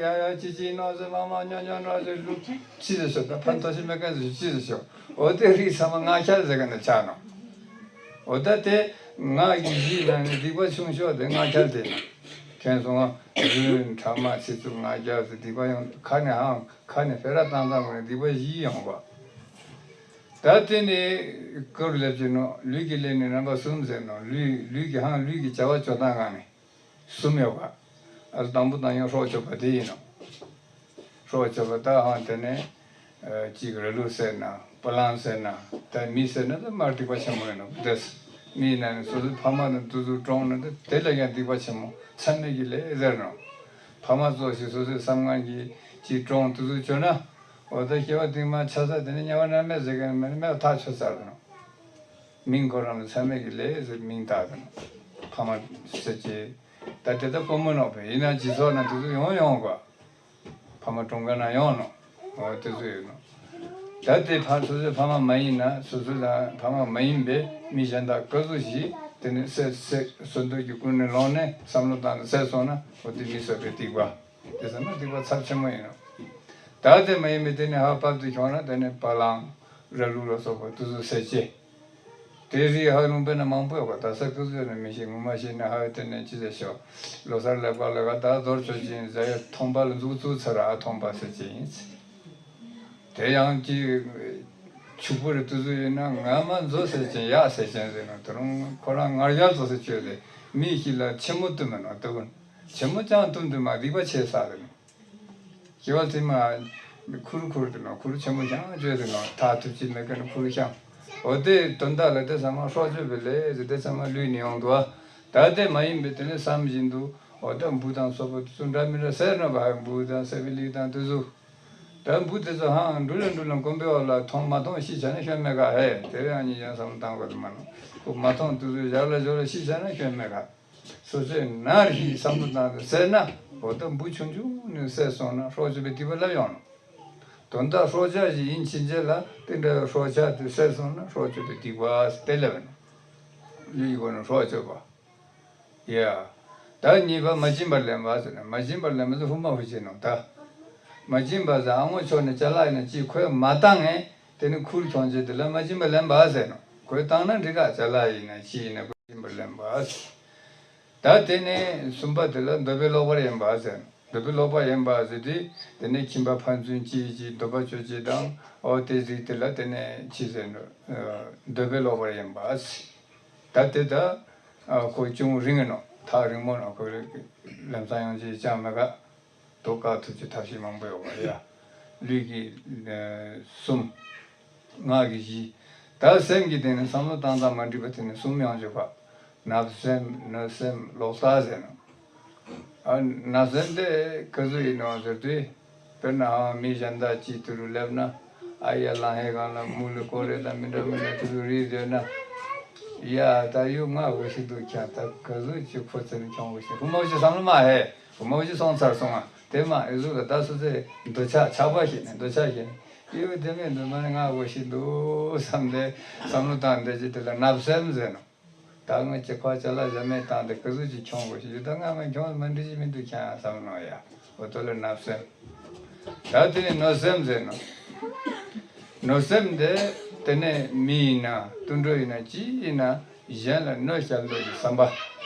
ཡ་ཡ་ཅི་ཅི་ནོ་ཟེར་མ་མ་ཉོ་ཉོ་ནོ་ཟེར་བློ་ཅི་ཟེར་ཤོག་ད་ཕན་ཐོགས་ཤིག་མེད་མཁན་ཟེར་ཅི་ཟེར་ཤོག་འོ་དེ་རིགས་ཚང་མ་ངག་འཁྱལ་ཟེར་མཁན་དེ་ཆགས་ནོ། འོ་ད་དེ་ངག་གི་གཞི་ནང་ནས་སྡིག་པ་ཆུང་ཤོས་དེ་ངག་འཁྱལ་དེ་ནོ། མཁྱེན་སོང་ང་རྫུན་ཕྲ་མ་ཚིག་རྩུབ་ངག་འཁྱལ་ཟེར་སྡིག་པ་ཡང་ཁ་ནས་ཧང་ཁ་ནས་ཕེ་ར་བཏང་བཏང་དགོས་ནས་སྡིག་པ་བཞི་ཡོང་བ། ད་དེ་ནི་སྐོར་ལེབ་ཀྱི་ནོ་ལུས་ཀྱི་ལས་ནི་རྣམ་པ་གསུམ་ཟེར་ནོ་ལུས་ལུས་ཀྱི་ཧང་ལུས་ཀྱི་བྱ་བ་སྤྱོད་སྟངས་སྒང་ནས་གསུམ་ཡོད་པ། ཨ་དང་པོ་དང་ཡང་སྲོག་གཅོད་པ་དེ་ཡིན་ནོ། སྲོག་གཅོད་པ་ད་ཧང་དེ་ནས་གཅིག་ར་ལུག་ཟེར་ན་སྤུ་ལང་ཟེར་ན་ད་མི་ཟེར་ན་ད་མར་སྡིག་པ་ཆེན་མོ་ཡིན་ནོ་དེས། མི་ཡིན་ན་ནི་སོ་སོའི་ཕ་མ་དང་དུ་ཚོད་གྲོངས་ན་ད་དེ་ལས་ཀྱང་སྡིག་པ་ཆེན་མོ་མཚམས་མེད་ཀྱི་ལས་ཟེར་ནོ། ཕ་མ་ཙོགས་ཤིག་སོ་སོའི་བསམ་ངན་གྱིས་ཅིག་གྲོངས་དུ་ཚོད་བྱོས་ན། འོ་ད་སྐྱེ་བ་སྟིང་མ་ཆ་ས་དེ་ནི་དམྱལ་བ་མནར་མེད་ཟེར་མཁན་མེད་ན་མེད་པ་ཐག་ཆོད་ཚར་དང་། མིང་ཁོ་རང་ལ་མཚམས་མེད་ཀྱི་ལས་ཟེར་མིང་བཏགས་དང་། ཕ་མ་ཟེར་གྱི། ད་དེ་ད་ཀོ་མོ་ནོ་བས་ཡིན་ན་སྦྱིན་སོགས་ན་དེ་ཚོ་ཡོང་ཡོང་ག་ཕ་མ་གྲོངས་མཁན་ན་ཡོང་ནོ། འོ་དེ་ཚོ་ཡོད་ནོ། ད་དེ་ཕ་སོ་སོའི་ཕ་མ་མ་ཡིན་ན་སོ་སོ་ལ་ཕ་མ་མ་ཡིན་པའི་མི་གཞན་དག་ག་ཚོད་ཞིག་དེ་ནི་བསད་བསད་བསད་འདོད་ཀྱི་ཀུན་ནས་ལོང་ནས་བསམ་བློ་བཏང་ནས་བསད་སོང་ན་འོ་དེ་མི་བསད་པའི་སྡིག་པ། དེ་ཚང་མ་སྡིག་པ་ཚབས་ཆེན་མོ་ཡིན་ནོ། ད་དེ་མ་ཡིན་པའི་དེ་ནི་ཧ་བབ་ཏུ་བྱུང་ན་དེ་ནི་བ་ལང་། ར་ལུག་ལ་སོགས་པ་དེ་ཚོ་ཟེར་ཅེ། དེ་རིགས་ཧ་ལུང་པས་ན་མང་པོ་ཡོད་པ་ད་ས་ཁུ་ཚོས་ནི་མི་ཤེས་ངོ་མ་ཤེས་ན་ཧ་དེ་ནི་ཅི་ཟེར་ཤོག་ལོ་སར་ལེགས་པ་ལ་ག་ད་རྫོར་ཆོག་ཅིང་ཟ་ཡ་ཐོང་པ་ལ་འཛུགས་བཙུགས་ཚར་ཨ་ཐོང་པ་ཟེར་ཅེ་ཡིན། དེ་ཡང་ཅི། ཕྱུག་པོ་རེ་དུས་ཚོད་ཡིན་ན་ང་མ་མཛོ་ཟེར་ཅན་ཡག་ཟེར་ཅན་ཟེར་ན་དེ་རུང་ཁོ་རང་ངར་རྒྱལ་བཟོ་ཟེར་བཅོས་ཏེ་མི་ཞིག་ལ་ཆེན་མོ་བཏུམ་མེད་ནོ་ལྟ་བུ། ཆེན་མོ་ཅང་བཏུམ་དུ་མ་སྡིག་པ་ཆེ་ས་རེད། སྐྱེ་བ་ཚིག་མ། ཁུར་ཁུར་དུ་ནོ་ཁུར་ཆེན་མོ་ཤང་བཅོས་དུ་ནོ་ཐག་ཐུབ་ཅི་མེད་ཀ་ནི་ཁུར་ཤང་། འོ་དེ་དོན་དག་ལ་དེ་ཚང་མ་སྲོག་གཅོད་པའི་ལས་ཟེར་དེ་ཚང་མ་ལུས་ནི་ཡོང་འདུག་ཨ། ད་དེ་མ་ཡིན་པའི་དེ་ནི་བསམ་བཞིན་དུ་འོ་ད་འབུ་དང་སོགས་པ་དེ་ཚོ་འདྲ་མི་འདྲ་ཟེར་ན་བ་འབུ་དང་ཟེར་བའི་ལུག་དང་དེ་ཚོ། ད་འབུ་དེ་ཚོ་ཧང་འགྲུལ་ལ་འགྲུལ་ལ་དཀོན་པའི་འོག་ལ་མཐོང་མ་མཐོང་ཤི་བྱས་ན་སྐྱོན་མེད་ག་ཧེ་དེ་རེ་ཨ་ཉི་ཡང་བསམ་བློ་བཏང་དགོས་དུ་མ་ནོ། ཁོ་མ་མཐོང་དུས་ཚོད་ཞག་ལ་ཞོག་ལ་ཤི་བྱས་ན་སྐྱོན་མེད་ག་སོ་སོས་ནར་ཞིག་བསམ་བློ་བཏང་དུ་ཟེར་ན་འོ་ད་འབུ་ཆུང་ཆུང་ ནས་བསད་སོང་ན་སྲོག་གཅོད་པའི་སྡིག་པ་སླེབས་ཡོང་ནོ། དོན་དག་སྲོག་ཆགས་ཤིག་ཡིན་ཕྱིན་ཆད་ལ་དེ་འདྲ་བའི་སྲོག་ཆགས་དེ་བསད་སོང་ན་སྲོག་གཅོད་པའི་སྡིག་པ་དེ་སླེབས་ནོ། ལུས་ཀྱི་སྒོ་ནས་སྲོག་གཅོད་པ། ཡ། ད་གཉིས་པ་མ་བྱིན་པར་ལེན་པ་ཟེར་ན་མ་བྱིན་པར་ལེན་པ་ཟེར་ཧུ་མ་ཧུ་ཅི་ནོ་ད། མ་བྱིན་པ་ཟེར་ཨ་ངོ་ཆོག་ནས་ཅ་ལག་ཡིན་ན་ཅི་ཁོས་མ་བཏང་ངས་དེ་ནི་ཁུར་ཁྱོང་བྱེད་དེ་ལ་མ་བྱིན་པར་ལེན་པ་ཟེར་ནོ། ཁོས་བཏང་ན་འགྲིག་ག་ཅ་ལག་ཡིན་ན་ཅི་ཡིན་ན་ཁོས་བྱིན་པར་ལེན་པ་ཟེར། ད་དེ་ནས་གསུམ་པ་དེ་ལ་འདོད་པས་ལོག་པར་གཡེམ་པ་ཟེར་ནོ། འདོད་པས་ལོག་པར་གཡེམ་པ་ཟེར་དུས་དེ་ནས་ཁྱིམ་པ་ཕན་ཚུན་གཅིག་གིས་གཅིག་འདོད་པ་སྤྱོད་བྱེད་དང་ཨོ་དེ་ཟིག་དེ་ལ་དེ་ནས་ཅི་ཟེར་ནོ། འདོད་པས་ལོག་པར་གཡེམ་པ་ཟེར། ད་དེ་ད་ཨ་ཁོ་ཅུང་རིང་ངེ་ནོ། ཐག་རིང་མོ་ནོ། ཁོ་ལམ་སང་ཡང་ཅི་ཅང་མེད་ག་དོ་དཀའ་ཐུབ་ཀྱི་ཐབས་ཤེས་མང་པོ་ཡོད་པ་ཡ། ལུས་ཀྱི་ཨ་གསུམ། ངག་གི་བཞི། ད་སེམས་ཀྱི་སྟེང་ནས་བསམ་བློ་བཏང་སྟངས་མ་འགྲིག་པ་དེ་ནི་གསུམ་ཡང་འཇོག་པ། བརྣབ་སེམས་གནོད་སེམས་ལོག་ལྟ་ཟེར་ནོ། ཨ་བརྣབ་སེམས་དེ་ག་ཟུག་ཡིན་ནོ་ཟེར་དུས། དཔེར་ན་ཧང་མི་གཞན་དག་ཅིག་དུ་རུ་སླེབས་ན། ཨ་ཡ་ལང་ཧེ་གང་ལ་མུ་ལི་ཀོ་རེ་དང་མི་འདྲ་མི་འདྲ་དུ་རུ་རིག་བསྡད་ན། ཡ་ད་ཡུ་ང་འོ་ཞིག་འདུག་ཁྱང་ད་ག་ཟུག་ཅིག་ཁོ་ཚེ་ནི་ཁྱོང་འོ་ཞིག་ཧུ་མ་འོ་ཞིག་བསམ་བློ་མ་ཧེ། ཧུ་མ་འོ་ཞིག་སོང་ཚར་སོང་ང་དེ་མ་ཨེ་ཟུག་ལ་ད་སུ་ཚེ་འདོད་ཆགས་ཆགས་པ་ཞིག་ནས་འདོད་ཆགས་ཞིག་ནས་ཡུ་དེ་མེད་འདུག་མ་ནི་ང་འོ་ཞིག་འདུག་བསམ་སྟེ་བསམ་བློ་བཏང་བསྡད་ཀྱི་དེ་ལ་བརྣབ་སེམས་ཟེར་ནོ། ད་ངས་ཅི་ཁ་ཅ་ལག་ཟ་མེད་བཏང་སྟེ་ག་ཟུག་ཅིག་ཁྱོང་དགོས་ཤིག་ཡོད་ད་ང་མ་ཁྱོང་མ་འགྲིག་ཅིག་མི་འདུག་ཁྱང་བསམ་ནོ་ཡ། འོ་དོ་ལ་བརྣབ་སེམས། ད་དེ་ནས་གནོད་སེམས་ཟེར་ནོ། གནོད་སེམས་དེ་དེ་ནས་མི་ཡིན་ན་དུད་འགྲོ་ཡིན་ན་ཅི་ཡིན་ན་གཞན་ལ་གནོད་བསྐྱལ་འདོད་ཀྱི་བསམ་པ།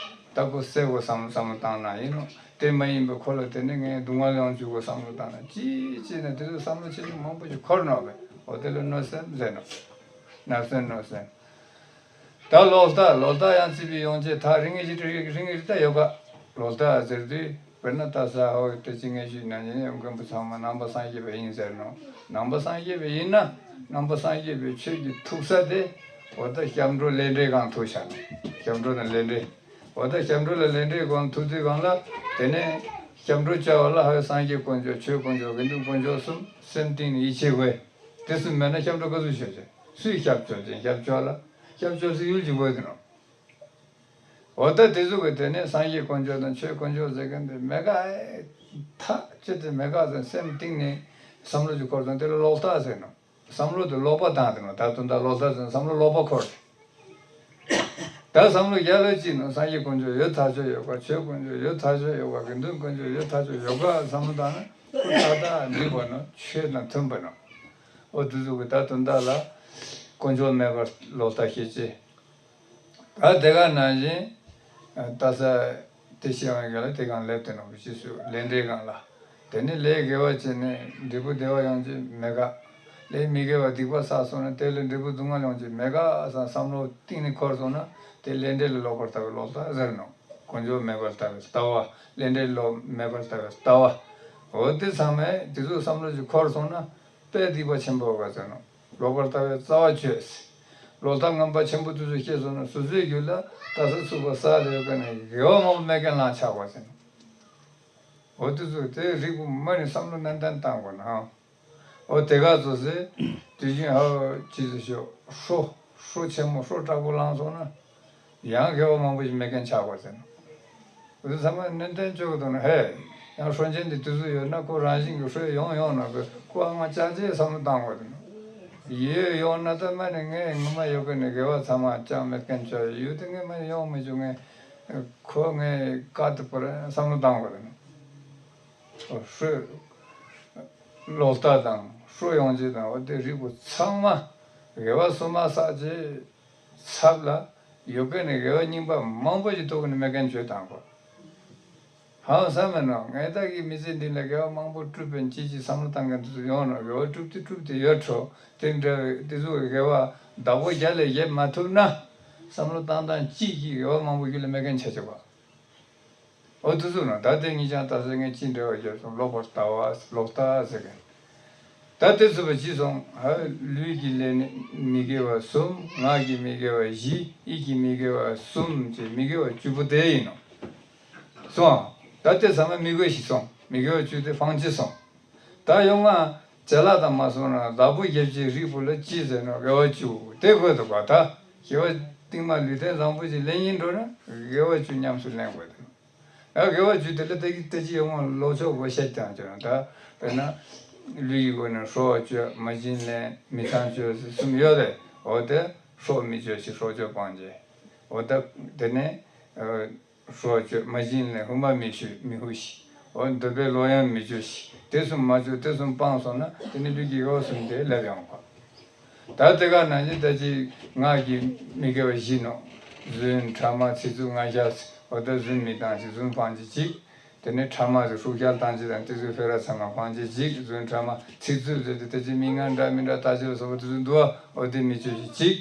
ད་ཁོ་བསད་དགོས་བསམ་བསམ་བློ་བཏང་ན་ཡིན་ནོ། དེ་མ་ཡིན་པའི་ཁོ་ལ་དེ་ནས་ངས་སྡུག་བསྔལ་ཡོང་བཅུག་དགོས་བསམ་བློ་བཏང་ན་ཅི་ཅི་ན་དེ་ཚོ་བསམ་བློ་ཆེ་ཆུང་མང་པོ་ཞིག་འཁོར་ནོ་བས་འོ་དེ་ལ་གནོད་སེམས་ཟེར་ནོ། བརྣབ་སེམས་གནོད་སེམས། ད་ལོག་ལྟ་ལོག་ལྟ་ཡང་སྲིད་པའི་ཡོང་ཆེད་ཐག་རིང་ངེས་ཤིག་རིང་ངེས་ཤིག་ད་ཡོད་ག་ལོག་ལྟ་ཟེར་དུས་དཔེར་ན་ད་ས་ཧོ་དེ་ཅི་ངེས་ཤིག་ན་ཉེ་མགོན་པོ་ཚང་མ་ནང་པ་སངས་རྒྱས་པ་ཡིན་ཟེར་ནོ། ནང་པ་སངས་རྒྱས་པ་ཡིན་ན་ནང་པ་སངས་རྒྱས་པའི་ཆོས་ཀྱི་ཐུག་ས་དེ་འོ་ད་སྐྱབས་འགྲོ་ལས་འབྲས་གང་ཐུག་བྱ་ནོ། སྐྱབས་འགྲོ་དང་ལས་འབྲས། འོ་ད་སྐྱབས་འགྲོ་ལ་ལས་འབྲས་གང་ཐུག་དུས་གང་ལ་དེ་ནས་སྐྱབས་འགྲོ་བྱ་བ་ལ་ཧ་སངས་རྒྱས་དཀོན་མཆོག་ཆོས་དཀོན་མཆོག་དགེ་འདུན་དཀོན་མཆོག་གསུམ་སེམས་གཏིང་ནས་ཡིད་ཆེས་དགོས། དེ་གསུམ་མེད་ན་སྐྱབས་འགྲོ་ག་ཚོད་ཆོད་ཅེ། སུས་སྐྱབས་བཅོལ་ཅེ་སྐྱབས་བཅོལ་ལ། སྐྱབས་བཅོལ་སའི་ཡུལ་གྱི་དགོས་དེ་ནོ། འོ་ད་དེ་ཚོ་གི་དེ་ནས་སངས་རྒྱས་དཀོན་མཆོག་དང་ཆོས་དཀོན་མཆོག་ཟེར་མཁན་དེ་མེད་ག་ཨེ། ཐག་ཆོད་དེ་མེད་ག་ཟེར་སེམས་གཏིང་ནས་བསམ་བློ་ཅིག་འཁོར་སོང་དེ་ལ་ལོག་ལྟ་ཟེར་ནོ། བསམ་བློ་དེ་ལོག་པ་བཏང་དེ་ནོ། ད་དུང་ད་ལོག་ལྟ་ཟེར་ན་བསམ་བློ་ལོག་པ་འཁོར། ད་བསམ་བློ་རྒྱ་ལ་ཅིག་ནོ། སངས་རྒྱས་དཀོན་མཆོག་ཡོད་ཐག་ཆོད་ཡོད་ག་ཆོས་དཀོན་མཆོག་ཡོད་ཐག་ཆོད་ཡོད་ག་དགེ་འདུན་དཀོན་མཆོག་ཡོད་ཐག་ཆོད་ཡོད་ག་བསམ་བློ་བཏང་ན་ཁོ་ཐག་ཐག་འགྲིག་པ་ནོ། ཆོས་དང་མཐུན་པ་ནོ། འོ་དེ་ཚོ་གི་ད་དོན་དག་ལ་དཀོན་མཆོག་མེད་པར་ལོག་ལྟ་ཤེས་ཅེ། ད་དེ་ག་ནང་བཞིན་ལྟ་ས་དེ་ཤེས་པ་ག་ལ་དེ་གང་ལེབ་དེ་ནོ་ཞེས་སུ་ལས་འབྲས་གང་ལ། དེ་ནི་ལས་དགེ་བ་བྱས་ནས་འབྲས་བུ་བདེ་བ་ཡོང་རྒྱུ་མེད་ག་ལས་མི་དགེ་བ་སྡིག་པ་བསགས་སོང་ན་དེ་ལས་འབྲས་བུ་སྡུག་བསྔལ་ཡོང་རྒྱུ་མེད་ག་བསམ་བསམ་བློ་གཏིང་ནས་འཁོར་སོང་ན་དེ་ལས་འབྲས་ལ་ལོག་པར་ལྟ་བའི་ལོག་ལྟ་ཟེར་ནོ། དཀོན་མཆོག་མེད་པར་ལྟ་བའི་ལྟ་བ། ལས་འབྲས་ལོག་མེད་པར་ལྟ་བའི་ལྟ་བ། འོ་དེ་ཚང་མས་དེ་ཚོ་བསམ་བློ་ཞིག་འཁོར་སོང་ན། དཔེ་སྡིག་པ་ཆེན་པོ་ག་ཟེར་ནོ། ལོག་པར་ལྟ་བའི་རྩ་བ་གཅོད། ལོག་ལྟ་ངན་པ་ཆེན་པོ་དེ་ཚོ་སྐྱེས་སོང་ན་སོ་སོའི་རྒྱུད་ལ་ལྟ་ས་ཚུགས་པ་ས་ལ་ཡོད་པ་ནས་དགེ་བ་མང་པོ་མེད་མཁན་ལངས་ཆགས་པ་ཟེར་ནོ། འོ་དེ་ཚོ་དེ་རིགས་པོ་མ་ནི་བསམ་བློ་ནན་ཏན་བཏང་དགོས་ན། འོ་དེ་ག་ཚོ་ཟེར་དུས་རྒྱུན་ཧ་ཅི་ཟེར་ཤོག་ཧྲོ་ཧྲོ་ཆེན་མོ་ཧྲོ་དྲག་པོ་ལངས་སོང་ན། ཡང་དགེ་བ་མང་པོ་ཞིག་མེད་མཁན་ཆགས་པ་ཟེར་ནོ། འོ་དེ་ཚང་མ་ནན་ཏན་བཅོས་དགོས་འདུག་ན་ཧེ། ཡང་ཧྲོ་ཆེན་དེ་དུས་ཚོད་ཡོད་ན་ཁོ་རང་བཞིན་གྱིས་ཧྲོས་ཡོང་ཡོང་ན་ཁོ་ཁོ་ཨ་མ་ཅག་ཅེས་བསམ་བློ་བཏང་དགོས་འདུག་ན། ཡོད་ཡོང་ན་ད་མ་ནི་ངས་ངོ་མ་ཡོད་གི་ནི་དགེ་བ་ཚང་མ་ཅང་མེད་མཁན་ཆགས་ཡོད་དེ་ངས་མ་ནི་ཡོང་མི་བཅུག་ངས་ཁོ་ངས་བཀའ་དེ་པར་བསམ་བློ་བཏང་དགོས་འདུག་ན། ཧྲོས། ལོག་ལྟ་དང་ཧྲོ་ཡོང་རྒྱུ་དང་འོ་དེ་རིགས་པོ་ཚང་མ་དགེ་བ་སོ་མ་བསགས་རྗེས་ཚབ་ལ་ཡོད་མཁན་ནི་དགེ་བ་རྙིང་པ་མང་པོ་ཞིག་ཐུག་ནས་མེད་མཁན་བཅོས་བཏང་དགོས། ཧང་སང་མེད་ནོ། ངས་བདག་གི་མི་ཚེ་འདི་ལ་དགེ་བ་མང་པོ་བསྒྲུབས་པའི་ཅི་ཅི་བསམ་བློ་བཏང་མཁན་དེ་ཚོ་ཡོང་ནོ། དགེ་བ་བསྒྲུབས་ཏེ་བསྒྲུབས་ཏེ་ཡོད་འགྲོ། དེ་འདྲ་བའི་དེ་ཚོ་གི་དགེ་བ་བདག་པོ་རྒྱ་ལས་བཞེས་མ་ཐུབ་ན་བསམ་བློ་བཏང་སྟངས་གཅིག་གིས་དགེ་བ་མང་པོ་རྒྱུད་ལ་མེད་མཁན་ཆགས་ཆོག་པ། འོ་དེ་ཚོ་ན་ད་ལྟའི་ངེད་ཅག་ད་ཟེར་ངས་ཅི་འབྲེལ་བ་རྒྱབ་སོང་ལོག་པར་ལྟ་བ་ལོག་ལྟ་ཟེར་མཁན། ད་དེ་ཚོ་བ་ཅི་སོང་ཧ་ལུས་ཀྱི་ལས་ནི་མི་དགེ་བ་གསུམ་ངག་གི་མི་དགེ་བ་བཞི་ཡིད་ཀྱི་མི་དགེ་བ་གསུམ་བཅས་མི་དགེ་བ་བཅུ་པོ་དེ་ཡིན་ནོ། སོང་། ད་དེ་ཚང་མ་མི་དགོས་ཤིག་སོང་མི་དགེ་བ་བཅུ་དེ་ཕང་ཅི་སོང་། ད་ཡོང་ང་ཅ་ལག་དང་མ་སོང་ན་བདག་པོ་རྒྱབ་ཀྱི་རིགས་པོ་ལ་ཅི་ཟེར་ནོ་དགེ་བ་བཅུ་དེ་དགོས་འདུག་པ་ད། དགེ་བ་རྟིང་མ་ལུས་རྟེན་བཟང་པོ་ཅིག་ལེན་ཡིན་འགྲོ་ན་དགེ་བ་བཅུ་ཉམས་སུ་ལེན་དགོས་འདུག་ད་དགེ་བ་བཅུ་དེ་ལ་ད་ཀྱི་ད་ཅི་ཡོང་བ་ལོག་ཕྱོགས་པོ་བཤད་ཀྱང་བྱོས་ན། ད་དཔེར་ན་ལུས་ཀྱི་སྒོ་ནས་སྲོག་གཅོད། མ་བྱིན་ལེན། མི་ཚངས་སྤྱོད་ཟེར་གསུམ་ཡོད་རེད། འོ་དེ་སྲོག་མི་གཅོད་ཅིག་སྲོག་གཅོད་སྤང་བྱེད། འོ་ད་དེ་ནས་ཨ་སྲོག་གཅོད། མ་བྱིན་ལེན། ཧུ་མ་མི་ཞུ་མི་ཧུ་ཞིག་འོ་འདོད་པའི་ལོག་གཡེམ་མི་སྤྱོད་ཞིག་དེ་གསུམ་མ་སྤྱོད། དེ་གསུམ་སྤངས་སོང་ན་དེ་ནི་ལུས་ཀྱི་དགེ་བ་གསུམ་དེ་སླེབས་ཡོང་གི། ད་དེ་ག་ནང་བཞིན་ད་ཅི་ངག་གི་མི་དགེ་བ་བཞི་ནོ། རྫུན། ཕྲ་མ། ཚིག་རྩུབ། ངག་འཁྱལ། འོ་ད་རྫུན་མི་བཏང་ཞིག་རྫུན་སྤང་བྱེད་གཅིག་དེ་ནས་ཕྲ་མ་ཟེར་ཤུགས་རྐྱེན་བཏང་བྱེད་དང་དེ་ཚོའི་ཕེ་ར་ཚང་མ་སྤང་བྱེད་གཅིག་རྫུན། ཕྲ་མ། ཚིག་རྩུབ་ཟེར་དེ་ད་ཅི་མི་ངན་འདྲ་མི་འདྲ་ལྟ་བྱེད་ལ་སོགས་པ་དེ་ཚོ་འདུག་ཨ། འོ་དེ་མི་སྤྱོད་བྱེད་གཅིག་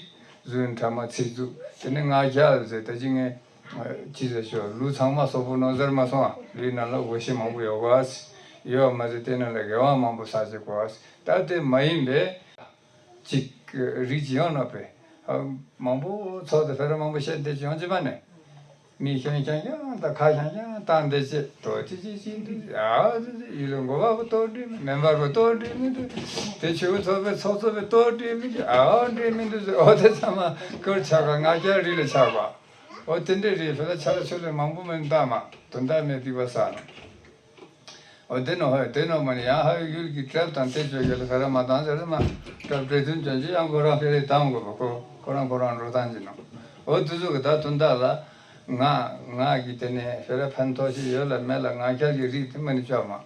རྫུན། ཕྲ་མ། ཚིག་རྩུབ། དེ་ནས་ངག་འཁྱལ་ཟེར་ད་ཅི་ངས་ཅི་ཟེར་ཤོག་ལུས་ཚང་མ་སོག་པོ་ནོར་ཟེར་མ་སོང་ཨ། ལུས་ནང་ལ་འོ་ཤེས་མང་པོ་ཡོད་གོ་ཨ། ཡོད་མ་ཟད་དེ་ནང་ལ་དགེ་བ་མང་པོ་བསགས་བྱེད་གོ་ཨ། ད་དེ་མ་ཡིན་པའི་ཅིག་རིགས་ཅིག་ཡོང་ན་པས། ཨ། མང་པོ་ཚོགས་དེ་ཕེ་ར་མང་པོ་བཤད་བསྡད་ཀྱི་ཡོང་ཅི་མ་ནས། མིག་ཤང་ཤང་ཤང་དང་ཁ་ཤང་ཤང་བཏང་བསྡད་ཅེས་དོ་ཅི་ཅི་ཅི་འདུག་ཨ་ཙི་ཙི་ཡིད་ལ་འགོ་བ་པོ་ལྟོ་འདྲི་མི་མེན་པར་པོ་ལྟོ་འདྲི་མི་འདུག་དེ་ཆུ་བོ་ཚོགས་པའི་ཚོགས་ཚོགས་པའི་ལྟོ་འདྲི་མི་འདུག་ཨ་འདྲི་མི་འདུག་ཟེར། འོ་དེ་ཚང་མ་ཀུར་ཆག་ག་ང་རྒྱལ་རི་ལ་ཆག་པ། འོ་དེ་འདྲའི་རིགས་ཕེ་ར་ཆ་ལ་ཆུ་ལས་མང་པོ་མི་འདུག་མ་དོན་དག་མེད་སྡིག་པ་བསགས་ནོ། འོ་དེ་ནོ་ཧོ་དེ་ནོ་མ་ནི་ཡང་ཧ་ཡུལ་གྱི་གྲབས་དང་དེ་བཅོས་རྒྱུ་ལ་ཕེ་ར་མ་བཏང་ཟེར་མ། གྲབས་འབྲས་ཐུན་ཅན་གྱི་ཡང་ཁོ་རང་ཕེ་རེ་བཏང་དགོས་པ་ཁོ་ཁོ་རང་ཁོ་རང་འགྲོ་སྟངས་ཀྱི་ནོ། འོ་དེ་ཚོ་གི་ད་དོན་དག་ལ་ང་ང་གི་དེ་ནས་ཕེ་ར་ཕན་ཐོགས་ཤིག་ཡོད་ལ་མེད་ལ་ངག་འཁྱལ་གྱི་རིགས་དེ་མ་ནི་བཅོས་མ།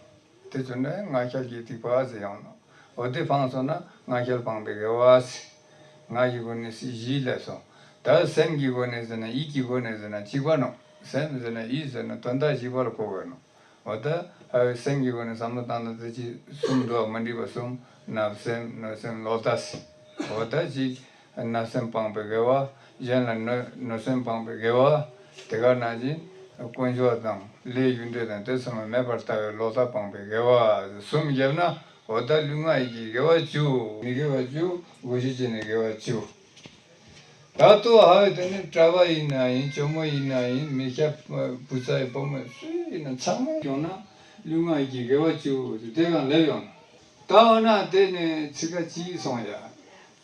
དེ་ཚོ་ནས་ངག་འཁྱལ་གྱི་སྡིག་པ་ཟེར་ཡོང་ནོ། འོ་དེ་སྤངས་སོང་ན་ངག་འཁྱལ་སྤངས་པའི་དགེ་བ་ཟེར། ངག་གི་སྒོ་ནས་བཞི་ལས་སོ། ད་སེམས་ཀྱི་སྒོ་ནས་ཟེར་ན་ཡིད་ཀྱི་སྒོ་ནས་ཟེར་ན་གཅིག་པ་ནོ། སེམས་ཟེར་ན་ཡིད་ཟེར་ན་དོན་དག་གཅིག་པ་ལ་གོ་དགོས་ནོ། འོ་ད་ཨ་སེམས་ཀྱི་སྒོ་ནས་བསམ་བློ་བཏང་ན་དེ་ཅི་གསུམ་འདུག་མ་འགྲིག་པ་གསུམ། བརྣབ་སེམས། གནོད་སེམས། ལོག་ལྟ་ཟེར། འོ་ད་ཅི་བརྣབ་སེམས་སྤངས་པའི་དགེ་བ། གཞན་ལ་གནོད་གནོད་སེམས་སྤངས་པའི་དགེ་བ། དེ་ག་ནང་བཞིན་དཀོན་མཆོག་དང་ལས་རྒྱུ་འབྲས་དང་དེ་ཚང་མ་མེད་པར་ལྟ་བའི་ལོག་ལྟ་སྤངས་པའི་དགེ་བ། གསུམ་བརྒྱབ་ན་འོ་ད་ལུས་ངག་ཡིད་ཀྱི་དགེ་བ་བཅུ། མི་དགེ་བ་བཅུ། འོ་ཞེས་བྱས་ནས་དགེ་བ་བཅུ། ད་ལྟོ་ཧ་དེ་ནི་གྲྭ་པ་ཡིན་ན་ཡིན། ཇོ་མོ་ཡིན་ན་ཡིན། མི་སྐྱ་བུ་ཚ་ཡིན། བུ་མོ་སུ་ཡིན་ན་ཚང་མ་ཡོང་ན་ལུས་ངག་ཡིད་ཀྱི་དགེ་བ་བཅུ་དེ་གང་ལེབ་ཡོང་། ད་འོ་ན་དེ་ནི་ཚིག་ཁ་གཅིག་སོང་ཡ།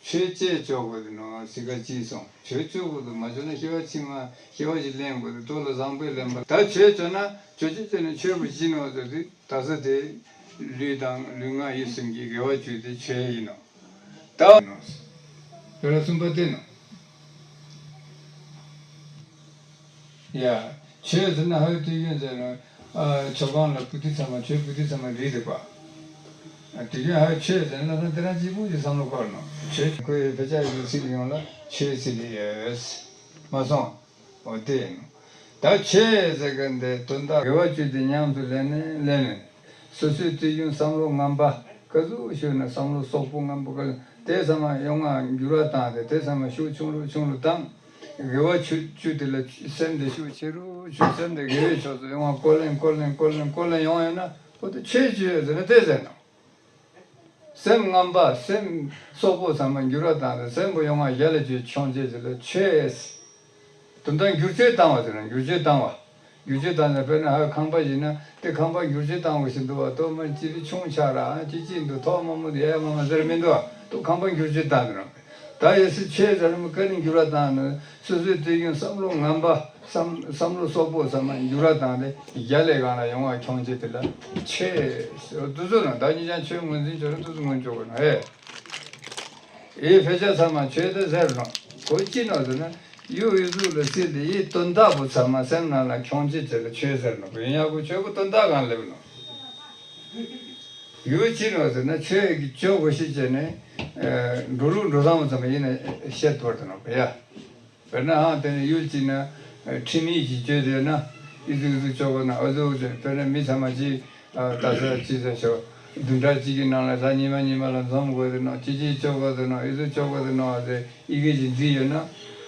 ཆོས་བྱེད་ཆོག་གི་འདུག་ནོ། ཚིག་ཁ་གཅིག་སོང་། ཆོས་བྱེད་དགོས་འདུག་མ་བྱུང་ན་སྐྱེ་བ་ཕྱི་མ་སྐྱེ་བ་ཞིག་ལེན་དགོས་འདུག་ལྟོ་ལ་བཟང་པོས་ལེན་པ། ད་ཆོས་བྱེད་ན་ཆོས་བྱེད་བྱེད་ནས་ཆོས་པོ་བྱིན་ནོ་ཟེར་དུས། ད་ས་དེ་ལུས་དང་ལུས་ངག་ཡིད་གསུམ་གྱི་དགེ་བ་བཅུ་དེ་ཆོས་ཡིན་ནོ། ད་ནོ། དེ་ལ་གསུམ་པ་དེ་ནོ། ཡ། ཆོས་ཟེར་ན་ཧ་དུས་རྒྱུན་ཟེར་ན། ཨ། ཆོས་ཁང་ལ་བུ་དེ་ཚང་མ་ཆོས་བུ་དེ་ཚང་མ་རིག་འདུག་པ། ཨ། དུས་རྒྱུན་ཧ་ཆོས་ཟེར་ན་ལྷག་བསམ་དེ་རང་གཅིག་པུ་ཞིག་བསམ་བློ་འཁོར་ནོ། ཆོས་ཁོའི་དཔེ་ཆ་ཡི་ཚིག་ཡོང་ལ་ཆོས་ཟེར་གི་ཡོད། མ་སོང་། འོ་དེ་ཡིན་ནོ། ད་ཆོས་ཟེར་གི་འདི་དོན་དག་དགེ་བ་བཅུ་དེ་ཉམས་སུ་ལེན་ནས་ལེན་ནས། སོ་སོའི་དུས་རྒྱུན་བསམ་བློ་ངན་པ་ག་ཚོད་ཤོད་ན་བསམ་བློ་སོག་པོ་ངན་པ་ག་དེ་ཚང་མ་ཡོང་ང་འགྱུར་བ་བཏང་སྟེ་དེ་ཚང་མ་ཤུགས་ཆུང་རུ་ཆུང་རུ་བཏང་། དགེ་བ་བཅུ་བཅུ་དེ་ལ་སེམས་དེ་ཤུགས་ཆེ་རུ་ཆུ་སེམས་དེ་དགེ་བའི་ཕྱོགས་སུ་ཡོང་བ་ཀོ་ལེན་ཀོ་ལེན་ཀོ་ལེན་ཀོ་ལེན་ཡོང་ཡོད་ན་འོ་དེ་ཆོས་བཅུ་ཡོད་ཟེར་ན་དེ་ཟེར་ནོ། སེམས་ངན་པ་སེམས་སོག་པོ་ཚང་མ་འགྱུར་བ་བཏང་སྟེ་སེམས་པོ་ཡོང་བ་གཞན་ལ་བཅོས་ཆོག་ཅེས་ཟེར་ལ་ཆོས། དོན་དག་འགྱུར་བཅོས་བཏང་བ་ཟེར་ན་འགྱུར་བཅོས་བཏང་བ། འགྱུར་བཅོས་བཏང་ནས་དཔེར་ན་ཧ་ཁང་པ་ཡིན་ན་དེ་ཁང་པ་འགྱུར་བཅོས་བཏང་བ་ཞིག་འདུག་བ། ལྟོ་མ་ཅི་ཅི་ཆུང་ཆགས་ར་ཨ་ཅི་ཅི་འདུག་ཐོག་མ་མོ་དེ་ཡ་མ་མ་ཟེར་མི་འདུག་བ། ལྟོ་ཁང་པ་འགྱུར་བཅོས་བཏང་ཟེར་ན། ད་ཡེ་སི་ཆོས་ཟེར་མི་ཀ་ནི་འགྱུར་བ་བཏང་ནས་སོ་སོའི་དུས་རྒྱུན་བསམ་བློ་ངན་པ་བསམ་བསམ་བློ་སོག་པོ་ཚང་མ་འགྱུར་བ་བཏང་སྟེ་རྒྱ་ལས་གང་ལ་ཡོང་བ་ཁྱོང་བྱེད་དེ་ལ་ཆོས་ཟེར། དུ་ཚོད་ན་ད་ཉིད་ཀྱང་ཆོས་ངོས་འཛིན་བྱོས་ན་དུ་ཚོད་ངོས་འཇོག་དགོས་ན་ཧེ། ཨེ་ཕལ་ཆེར་ཚང་མ་ཆོས་དེ་ཟེར་ནོ། གོ་ཅི་ནོ་ཟེར་ན། ཡུལ་ཡུལ་གཟུགས་ལ་སྲིད་དེ་ཡི་དོན་དག་པོ་ཚང་མ་སེམས་ནང་ལ་ཁྱོང་བྱེད་བྱེད་ལ་ཆོས་ཟེར་ནོ། ཡིན་ཡང་གོ་ཆོས་གོ་དོན་དག་གང་ལེབ་ནོ། ཡུལ་ཅི་ནོ་ཟེར་ན་ཆོས་ཀྱི་ཆོས་གོ་ཤེས་བྱས་ནས། འགྲོ་ལུགས་འགྲོ་སྟངས་པོ་ཚང་མ་ཡིན་ན་བཤད་དོར་དེ་ནོ་གོ་ཡ། དཔེར་ན་ཧང་དེ་ནས་ཡུལ་གཅིག་ན་ཁྲིམས་ཡིག་ཅིག་བཅོས་ཏེ་ན་ཨི་ཟུག་ཨི་ཟུག་ཆོག་གོ་ན་ཨ་ཟུག་ཨ་ཟུག་དཔེར་ན་མི་ཚང་མ་གཅིག་ད་ས་གཅིག་ཟེར་ཆོག་བདུན་ཕྲག་གཅིག་གི་ནང་ལ་གཟའ་ཉི་མ་ཉི་མ་ལ་འཛོམས་དགོས་ཟེར་ནོ། གཅིག་གཅིག་ཆོག་གོ་ཟེར་ནོ། ཨི་ཟུག་ཆོག་གོ་ཟེར་ནོ་ཟེར་ཡི་གེ་ཅིག་འཛིན་ཡོད་ན།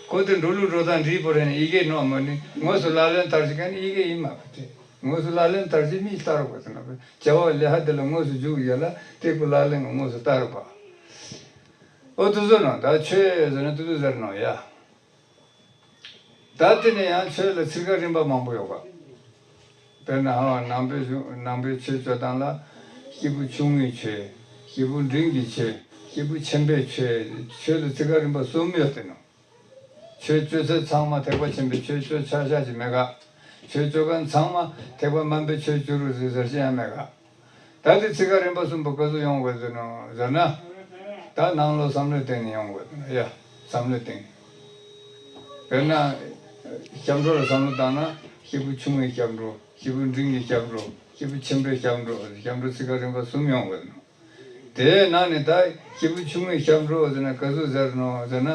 ཁོ་དེ་འགྲོ་ལུགས་འགྲོ་སྟངས་འདྲིས་པོ་རེད་ན་ཡི་གེ་ནོ་མ་ནི་དངོས་སུ་ལག་ལེན་བསྟར་ཞིག་ག་ནི་ཡི་གེ་ཡིན་མ་པ་དེ། དངོས་སུ་ལག་ལེན་བསྟར་ཞིག་མི་ལྟར་དགོས་ཟེར་ནོ། བྱ་བ་ལས་ཧ་དེ་ལ་དངོས་སུ་འཇུག་ཡོད་ལ་དེ་ཁོ་ལག་ལེན་གི་དངོས་སུ་བསྟར་པ། ཨོ་དུ་ཟེར་ནོ། ད་ཆོས་ཟེར་ན་དུ་དུ་ཟེར་ནོ་ཡ། ད་དེ་ནས་ཡང་ཆོས་ལ་ཚིག་ཁ་རིམ་པ་མང་པོ་ཡོད་པ། དཔེར་ན་ཧ་ནང་པའི་གཞུང་ནང་པའི་ཆོས་སྤྱོད་སྟངས་ལ་སྐྱེས་བུ་ཆུང་ངུའི་ཆོས། སྐྱེས་བུ་འབྲིང་གི་ཆོས། སྐྱེས་བུ་ཆེན་པོའི་ཆོས། ཆོས་ལ་ཚིག་ཁ་རིམ་པ་གསུམ་ཡོད་དེ་ནོ། ཆོས་སྤྱོད་ཚད་ཚང་མ་ཐེག་པ་ཆེན་པོའི་ཆོས་སྤྱོད་ཆ་བཞག་ཅིག་མེད་ག་ཆོས་སྤྱོད་མཁན་ཚང་མ་ཐེག་པ་དམན་པའི་ཆོས་སྤྱོད་རོགས་ཟེར་ཟེར་ཤེས་ཡ་མེད་ག། ད་དེ་ཚིག་ཁ་རིམ་པ་གསུམ་པོ་ག་ཚོད་ཡོང་དགོས་ཟེར་ནོ་ཟེར་ན། ད་ནང་ལོགས་བསམ་བློའི་སྟེང་ནས་ཡོང་དགོས་ཟེར་ནོ་ཡ། བསམ་བློའི་སྟེང་། དཔེར་ན། སྐྱབས་འགྲོ་ལ་བསམ་བློ་བཏང་ན་སྐྱེས་བུ་ཆུང་ངུའི་སྐྱབས་འགྲོ། སྐྱེས་བུ་འབྲིང་གི་སྐྱབས་འགྲོ། སྐྱེས་བུ་ཆེན་པོའི་སྐྱབས་འགྲོ། སྐྱབས་འགྲོ་ཚིག་ཁ་རིམ་པ་གསུམ་ཡོང་དགོས་ནོ། དེའི་ནང་ནས་ད་སྐྱེས་བུ་ཆུང་ངུའི་སྐྱབས་འགྲོ་ཟེར་ན་ག་ཚོད་ཟེར་ནོ་ཟེར་ན།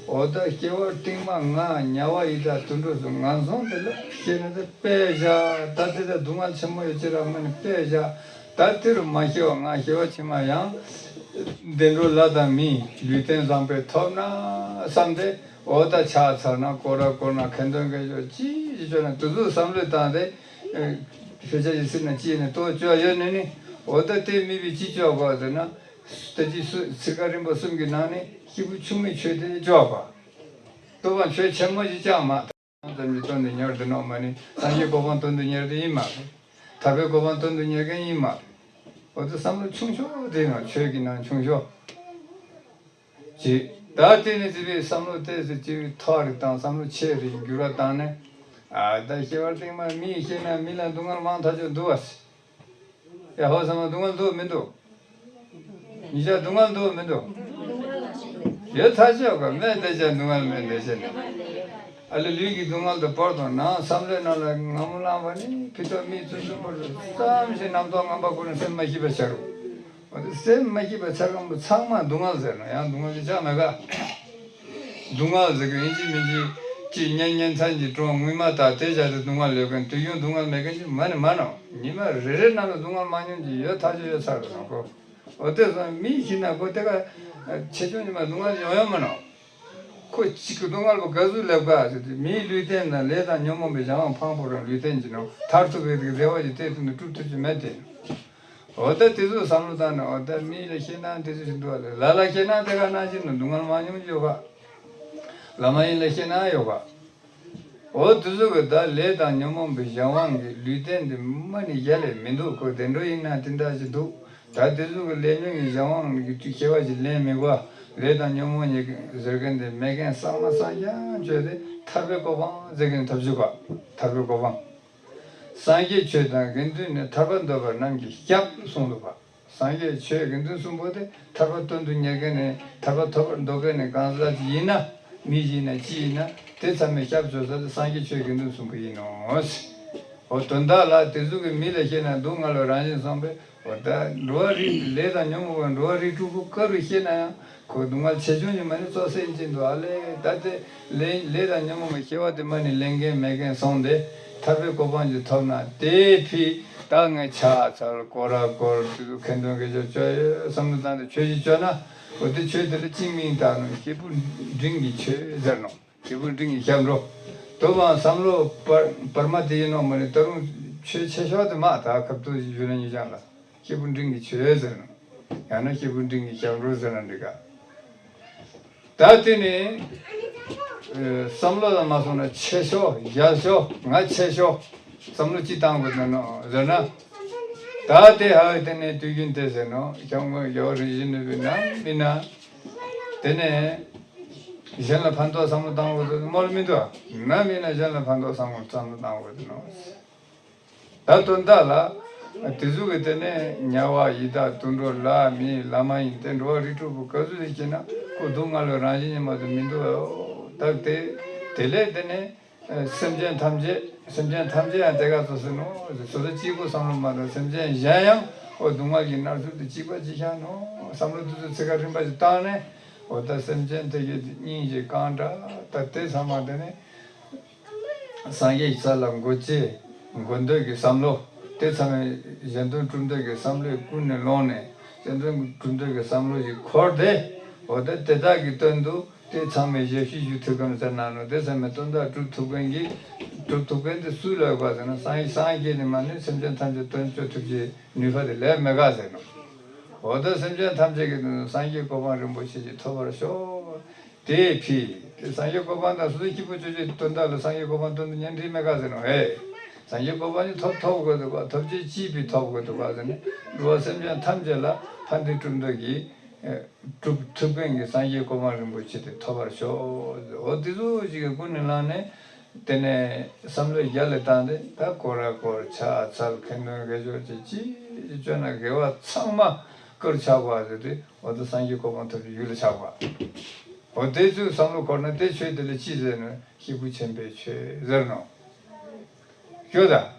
འོ་ད་སྐྱེ་བ་རྟིང་མ་ང་དམྱལ་བ་ཡི་དྭགས་དུད་འགྲོ་སོགས་ངན་སོང་དེ་ལ་སྐྱེས་ན་ད་དཔེ་བཞག་ད་དེ་ད་སྡུག་བསྔལ་ཆེན་མོ་ཡོད་ཅེ་ར་མ་ནི་དཔེ་བཞག་ད་དེ་རུ་མ་སྐྱེ་བ་ང་སྐྱེ་བ་ཕྱི་མ་ཡང་། བདེ་འགྲོ་ལྷ་དང་མིའི་ལུས་རྟེན་བཟང་པོ་ཐོབ་ན་བསམ་སྟེ། འོ་ད་ཕྱག་འཚལ་ན་སྐོར་ར་བསྐོར་ན་ཁ་འདོན་དགེ་སྦྱོར་ཅི་ཞིག་བྱོས་ན་དེ་ཚོ་བསམ་བློ་བཏང་སྟེ། ཤེས་བྱ་ཡི་སྲིད་ན་ཅི་ནས་ལྟོ་བཅོ་ཡོད་ནས་ནི། འོ་ད་དེ་དམིགས་པའི་ཅི་བཅོ་དགོས་ཟེར་ན། ད་ཅི་སུ་ཚིག་ཁ་རིམ་པ་གསུམ་གྱི་ནང་ནས་སྐྱེས་བུ་ཆུང་ངུའི་ཆོས་དེ་བཅོ་དགོས། ལྟོ་བ་ཆོས་ཆེན་མོ་ཞིག་ཅང་མ། ཙམ་གྱི་དོན་དུ་གཉེར་དུ་ནོ་མ་ནི་སངས་རྒྱས་གོ་འཕང་དོན་དུ་གཉེར་དུ་ཡིན་མ་རེད། ཐར་པའི་གོ་འཕང་དོན་དུ་གཉེར་མཁན་ཡིན་མ་རེད། འོ་ད་བསམ་བློ་ཆུང་ཤོས་དེ་ནང་ཆོས་ཀྱི་ནང་ཆུང་ཤོས། ཅིག་ད་དེ་ནི་དེ་བས་བསམ་བློ་ཏོག་ཙམ་ཅིག་མཐོ་རུ་བཏང་བསམ་བློ་ཆེ་རུ་འགྱུར་བ་བཏང་ནས། ཨ་ད་སྐྱེ་བ་རྟིང་མ་མིས་སྐྱེས་ན་མི་ལ་སྡུག་བསྔལ་མང་ཐག་ཆོད་འདུག་བ། ཡ་ཧོ་བསམ་བློ་སྡུག་བསྔལ་འདུག་མི་འདུག་ཉིན་ཞག་སྡུག་བསྔལ་འདུག་མི་འདུག་ཡོད་ཐག་ཆོད་ག་མེད་བསྡད་ཅག་སྡུག་བསྔལ་མེད་བསྡད་ཅག་ནས། ཨ་ལས་ལུས་ཀྱི་སྡུག་བསྔལ་དུ་བོར་དང་ནང་བསམ་བློའི་ནང་ལ་ངང་མོ་ལངས་པ་ནི་ཕི་ཏོ་མིག་ཆུ་ཆུ་བོར་དུ་ཙམ་ཞིག་རྣམ་རྟོག་ངན་པ་ཀུན་ནས་སེམས་མ་སྐྱིད་པ་ཆགས་རུང་། འོ་དེ་སེམས་མ་སྐྱིད་པ་ཆགས་མཁན་པོ་ཚང་མ་སྡུག་བསྔལ་ཟེར་ནོ་ཡང་སྡུག་བསྔལ་གྱི་ཆ་མེད་ག། སྡུག་བསྔལ་ཟེར་གི་ཡིན་གཅིག་མིན་གཅིག་ཅིག་གཉེན་ཉེ་ཚན་གྱི་གྲོང་ངུས་མ་ཐག་དེ་བཞག་སྟེ་སྡུག་བསྔལ་ཡོད་མཁན་དུས་རྒྱུན་སྡུག་བསྔལ་མེད་མཁན་ཅིག་མ་ནི་མ་ནོ། ཉི་མ་རེ་རེ་ནང་ལ་སྡུག་བསྔལ་མ་མྱོང་གི་ཡོད་ཐག་ཆོད་ཡོད་ཚར་རེད་ནོ་ཁོ། འོ་དེ་སོང་མིའི་ཁྱིམ་ན་ཁོ་དེ་ག་ཆེ་ཆུང་ཉི་མ་སྡུག་བསྔལ་ཡོང་ཡོང་མ་ནོ། ཁོ་གཅིག་གི་སྡུག་བསྔལ་པོ་ག་ཚོད་སླེབས་ག་ཟེར་དུས་མིའི་ལུས་རྟེན་དང་ལས་དང་ཉོན་མོངས་པའི་གཞན་དབང་འཕངས་པོ་རང་ལུས་རྟེན་གྱི་ནང་ཐར་ཐུབ་པའི་རེ་བ་ཞིག་གཏད་ཐུབ་ན་སྒྲུབ་ཐུབ་ཀྱི་མེད་དེ། འོ་ད་དེ་ཚོ་བསམ་བློ་བཏང་ནས་འོ་ད་མི་ལ་ཤེས་ན་དེ་ཚོ་ཞིག་འདུག་བ་ལས་ལ་ལ་ཤེས་ན་དེ་ག་ནང་བཞིན་དུ་སྡུག་བསྔལ་མ་མྱོང་ཡོད་ག། ལ་མ་ཡིན་ལ་ཤེས་ན་ཡོད་ག། འོ་དེ་ཚོ་གི་ད་ལས་དང་ཉོན་མོངས་པའི་གཞན་དབང་གི་ལུས་རྟེན་དེ་མ་ནི་ཡ་ལས་མི་འདུག་ཁོ་བདེ་འགྲོ་ཡིན་ན་དེ་འདྲ་ཞིག་འདུག་ད་དེ་ཚོ་གི་ལས་ཉོན་གྱི་གཞན་དབང་གི་སྐྱེ་བ་ཞིག་ལེན་མི་དགོས། ལས་དང་ཉོན་མོངས་ཉེས་ཟེར་མཁན་དེ་མེད་མཁན་གཙང་མ་གཙང་རྐྱང་བཅོས་ཏེ་ཐར་པའི་གོ་འཕང་ཟེར་མཁན་ཐོབ་བཅུག་ག། ཐར་པའི་གོ་འཕང་། སངས་རྒྱས་ཆོས་དང་དགེ་འདུན་ནི། ཐར་པ་འདོད་པ་རྣམས་ཀྱི་སྐྱབས་གསུངས་འདུག་པ། སངས་རྒྱས་ཆོས་དགེ་འདུན་གསུམ་པོ་དེ་ཐར་པ་དོན་དུ་གཉེར་མཁན་ནི་ཐར་པ་ཐོབ་པར་འདོད་མཁན་ནི་གང་ཟག་ཅིག་ཡིན་ན། མི་ཡིན་ན་ཅི་ཡིན་ན་དེ་ཚང་མས་སྐྱབས་བཅོལ་ས་དེ་སངས་རྒྱས་ཆོས་དགེ་འདུན་གསུམ་པོ་ཡིན་ནོ། འོ་དོན་དག་ལ་དེ་ཚོ་གི་མི་ལ་ཤེས་ན་སྡུག་བསྔལ་བའི་རང་བཞིན་སོང་པས། འོ་ད་འགྲོ་བ་རིགས་ལས་དང་ཉོན་མོངས་པའི་འགྲོ་བ་རིགས་དྲུག་པོ་ག་རུ་ཤེས་ན་ཡང་ཁོ་སྡུག་བསྔལ་ཆེ་ཆུང་གི་མ་ནི་གཙོ་སེམས་ཅན་དུ་ཨ་ལས་ད་དེ་ལས་ལས་དང་ཉོན་མོངས་པའི་སྐྱེ་བ་དེ་མ་ནི་ལེན་མཁན་མེད་མཁན་སོང་སྟེ་ཐར་པའི་གོ་འཕང་ཅིག་ཐོབ་ན་དེ་ཕི་ད་ངས་ཕྱག་འཚལ་སྐོར་ར་སྐོར་དུས་ཁ་འདོན་དགེ་སྦྱོར་བཅོ་ཡོད་བསམ་བློ་བཏང་སྟེ་ཆོས་ཅིག་བཅོ་ན་འོ་དེ་ཆོས་དེ་ལ་གཅིག་མིང་བཏགས་ནོ་སྐྱེས་བུ་འབྲིང་གི་ཆོས་ཟེར་ནོ། སྐྱེས་བུ་འབྲིང་གི་སྐྱབས་འགྲོ། དོ་བང་བསམ་བློ་བར་བར་མ་དེ་ཡིན་ནོ་མ་རེད། ད་རུང་ཆོས་ཆེ་ཤོས་དེ་མ་ད་ཁབ་ཏུ་ཞུ་ན་ཉེ་རང་ལ་སྐྱེས་བུ་འབྲིང་གི་ཆོས་ཟེར་ནོ། ཡང་ན་སྐྱེས་བུ་འབྲིང་གི་སྐྱབས་འགྲོ་ཟེར་ན་འགྲིག་ག། ད་དེ་ནི་ཨ་བསམ་བློ་ལ་མ་སོང་ན་ཆེ་ཤོས་རྒྱལ་ཤོས་ང་ཆེ་ཤོས་བསམ་བློ་ཅི་བཏང་དགོས་ན་ནོ་ཟེར་ན། ད་དེ་ཧ་དེ་ནས་དུས་རྒྱུན་དེ་ཟེར་ནོ་སྐྱབས་མགོན་རྒྱལ་བ་རིན་ཆེན་གནས་པའི་ནང་མིན་ན། དེ་ནས། གཞན་ལ་ཕན་ཐོགས་བསམ་བློ་བཏང་དགོས་འདུག་མོལ་མི་འདུག་ནམ་ཡིན་ན་གཞན་ལ་ཕན་ཐོགས་བསམ་བློ་བསམ་བློ་བཏང་དགོས་འདུག་ནོ། ད་དོན་དག་ལ། དེ་ཚོ་གི་དེ་ནས་དམྱལ་བ་ཡི་དྭགས་དུད་འགྲོ་ལྷ་མི་ལྷ་མ་ཡིན་ཏེ་འགྲོ་བ་རིགས་དྲུག་པོ་ག་ཚོད་ཅིག་སྐྱེས་ན་ཁོ་སྡུག་བསྔལ་བའི་རང་བཞིན་ཉིད་མ་གཏོགས་མི་འདུག་ཨོ། ད་དེ་དེ་ལས་དེ་ནས་སེམས་ཅན་ཐམས་ཅད་སེམས་ཅན་ཐམས་ཅད་ཡང་དེ་ག་ཚོད་ཟེར་ནོ། སོ་སོ་གཅིག་པུ་བསམ་བློ་མ་གཏོགས་སེམས་ཅན་གཞན་ཡང་ཨོ་སྡུག་བསྔལ་གྱི་མནར་གཅོད་དུ་གཅིག་པ་གཅིག་རྐྱང་ནོ་བསམ་བློ་དེ་ཚོ་ཚིག་ཁ་རིམ་པ་ཞིག་བཏང་ནས། འོ་ད་སེམས་ཅན་དེ་གི་སྙིང་རྗེ་གང་དྲག་ད་དེ་ཚང་མ་དེ་ནི། སངས་རྒྱས་ཀྱི་ས་ལ་འགོད་ཅེས་འགོད་འདོད་ཀྱི་བསམ་བློ། དེ་ཚང་མས་གཞན་དོན་སྒྲུབ་འདོད་ཀྱི་བསམ་བློས་ཀུན་ནས་བསླངས་ནས་གཞན་དོན་སྒྲུབ་འདོད་ཀྱི་བསམ་བློ་ཞིག་འཁོར་ཏེ། འོ་ད་དེ་དག་གི་དོན་དུ་དེ་ཚང་མས་ཞབས་ཕྱི་ཞུ་ཐུབ་མཁན་ཟེར་ན་ནོ་དེ་ཚང་མས་དོན་དག་སྒྲུབ་ཐུབ་མཁན་གྱི་སྒྲུབ་ཐུབ་མཁན་དེ་སུ་ལ་ཡོད་པ་ཟེར་ན་སངས་རྒྱས་སངས་རྒྱས་ནི་མ་ནི་སེམས་ཅན་ཐམས་ཅད་དོན་སྤྱོད་ཐུབ་ཀྱི་ནུས་པ་དེ་ལས་མེད་ག་ཟེར་ནོ། འོ་ད་སེམས་ཅན་ཐམས་ཅད་ཀྱི་དོན་དུ་སངས་རྒྱས་གོ་འཕང་རིན་པོ་ཆེ་ཞིག་ཐོབ་པར་ཤོག་དེ་ཕི། དེ་སངས་རྒྱས་གོ་འཕང་དང་སོ་སོའི་སྐྱིད་པོ་ཅོ་ཅོའི་དོན་དག་ལ་སངས་རྒྱས་གོ་འཕང་དོན་དུ་གཉེར་འདྲིས་མེད་ག་ཟེར་ནོ་ཧེ། སངས་རྒྱས་གོ་འཕང་ནི་ཐོབ་ཐོབ་དགོས་འདུག་ག་ཐོབ་ཅེས་ཅིས་ཕི་ཐོབ་དགོས་འདུག་ག་ཟེར་ནས་འགྲོ་བ་སེམས་ཅན་ཐམས་ཅད་ལ་ཕན་བདེ་སྒྲུབ་འདོད་ཀྱི། སྒྲུབ་ཐུབ་མཁན་གྱི་སངས་རྒྱས་གོ་འཕང་རིན་པོ་ཆེ་དེ་ཐོབ་པར་ཤོག་འོ་དེ་ཚོ་ཞིག་གི་ཀུན་ནས་བསླངས་ནས། དེ་ནས་བསམ་བློ་རྒྱ་ལ་བཏང་སྟེ། ད་སྐོར་ར་སྐོར་ཕྱག་འཚལ་ཁ་འདོན་དགེ་སྦྱོར་བཅས་ཅི་བཅོས་ན་དགེ་བ་ཚང་མ་བཀའ་རུ་ཆགས་པ་ཟེར་ཏེ། འོ་ད་སངས་རྒྱས་གོ་འཕང་ཐོབ་པའི་ཡུལ་ལ་ཆགས་པ། འོ་དེ་ཚོའི་བསམ་བློ་འཁོར་ན་དེ་ཆོས་དེ་ལ་ཅི་ཟེར་ན་སྐྱེས་བུ་ཆེན་པོའི་ཆོས་ཟེར་ནོ། ཡོད་ད།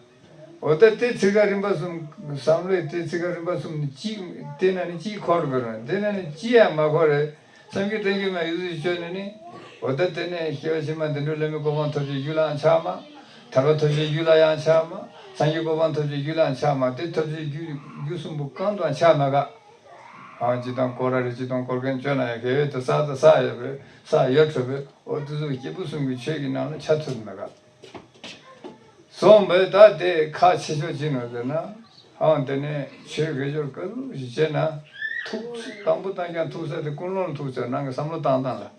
འོ་ད་དེ་ཚིག་ཁ་རིམ་པ་གསུམ། བསམ་བློའི་དེ་ཚིག་ཁ་རིམ་པ་གསུམ་ནི་གཅིག་དེ་ན་ནི་གཅིག་འཁོར་དགོས་རུང་དེ་ན་ནི་གཅིག་ཡང་མ་འཁོར་རེད། བསམ་རྒྱུ་བསྟན་རྒྱུ་མ་ཡུལ་དུ་བཅོས་ནས་ནི། འོ་ད་དེ་ནས་སྐྱེ་བ་ཕྱི་མ་བདེ་འགྲོ་ལྷ་མིའི་གོ་འཕང་ཐོབ་ཀྱི་རྒྱུ་ལའང་ཆགས་མ། ཐར་པ་ཐོབ་ཀྱི་རྒྱུ་ལ་ཡང་ཆགས་མ། སངས་རྒྱས་གོ་འཕང་ཐོབ་ཀྱི་རྒྱུ་ལའང་ཆགས་མ། དེ་ཐོབ་ཀྱི་རྒྱུ་རྒྱུ་གསུམ་པོ་གང་དུའང་ཆགས་མ་དགའ། ཨང་ཅི་དང་སྐོར་ར་རེ་ཅི་དང་སྐོར་མཁན་བཅོས་ན་ཡང་དགེ་བའི་དེ་བསགས་དང་བསགས་ཡོད་པས་བསགས་ཡོད་གྲུབ་པས། འོ་དེ་ཚོ་སྐྱེས་བུ་གསུམ་གྱི་ཆོས་ཀྱི་ནང་ལ་ཆགས་ཐུབ་མ་དགའ། སོང་བས་ད་དེ་ཁག་ཆེ་ཤོས་ཅི་ནོ་ཟེར་ན། ཨང་དེ་ནས་ཆོས་དགེ་སྦྱོར་ག་ཚོད་ཞིག་བྱས་ན། ཐུག་དང་པོ་བཏང་ཀྱང་ཐུག་ས་དེ་ཀུན་སློང་ཐུག་ཚར། ནང་གི་བསམ་བློ་བཏང་སྟངས་ལ།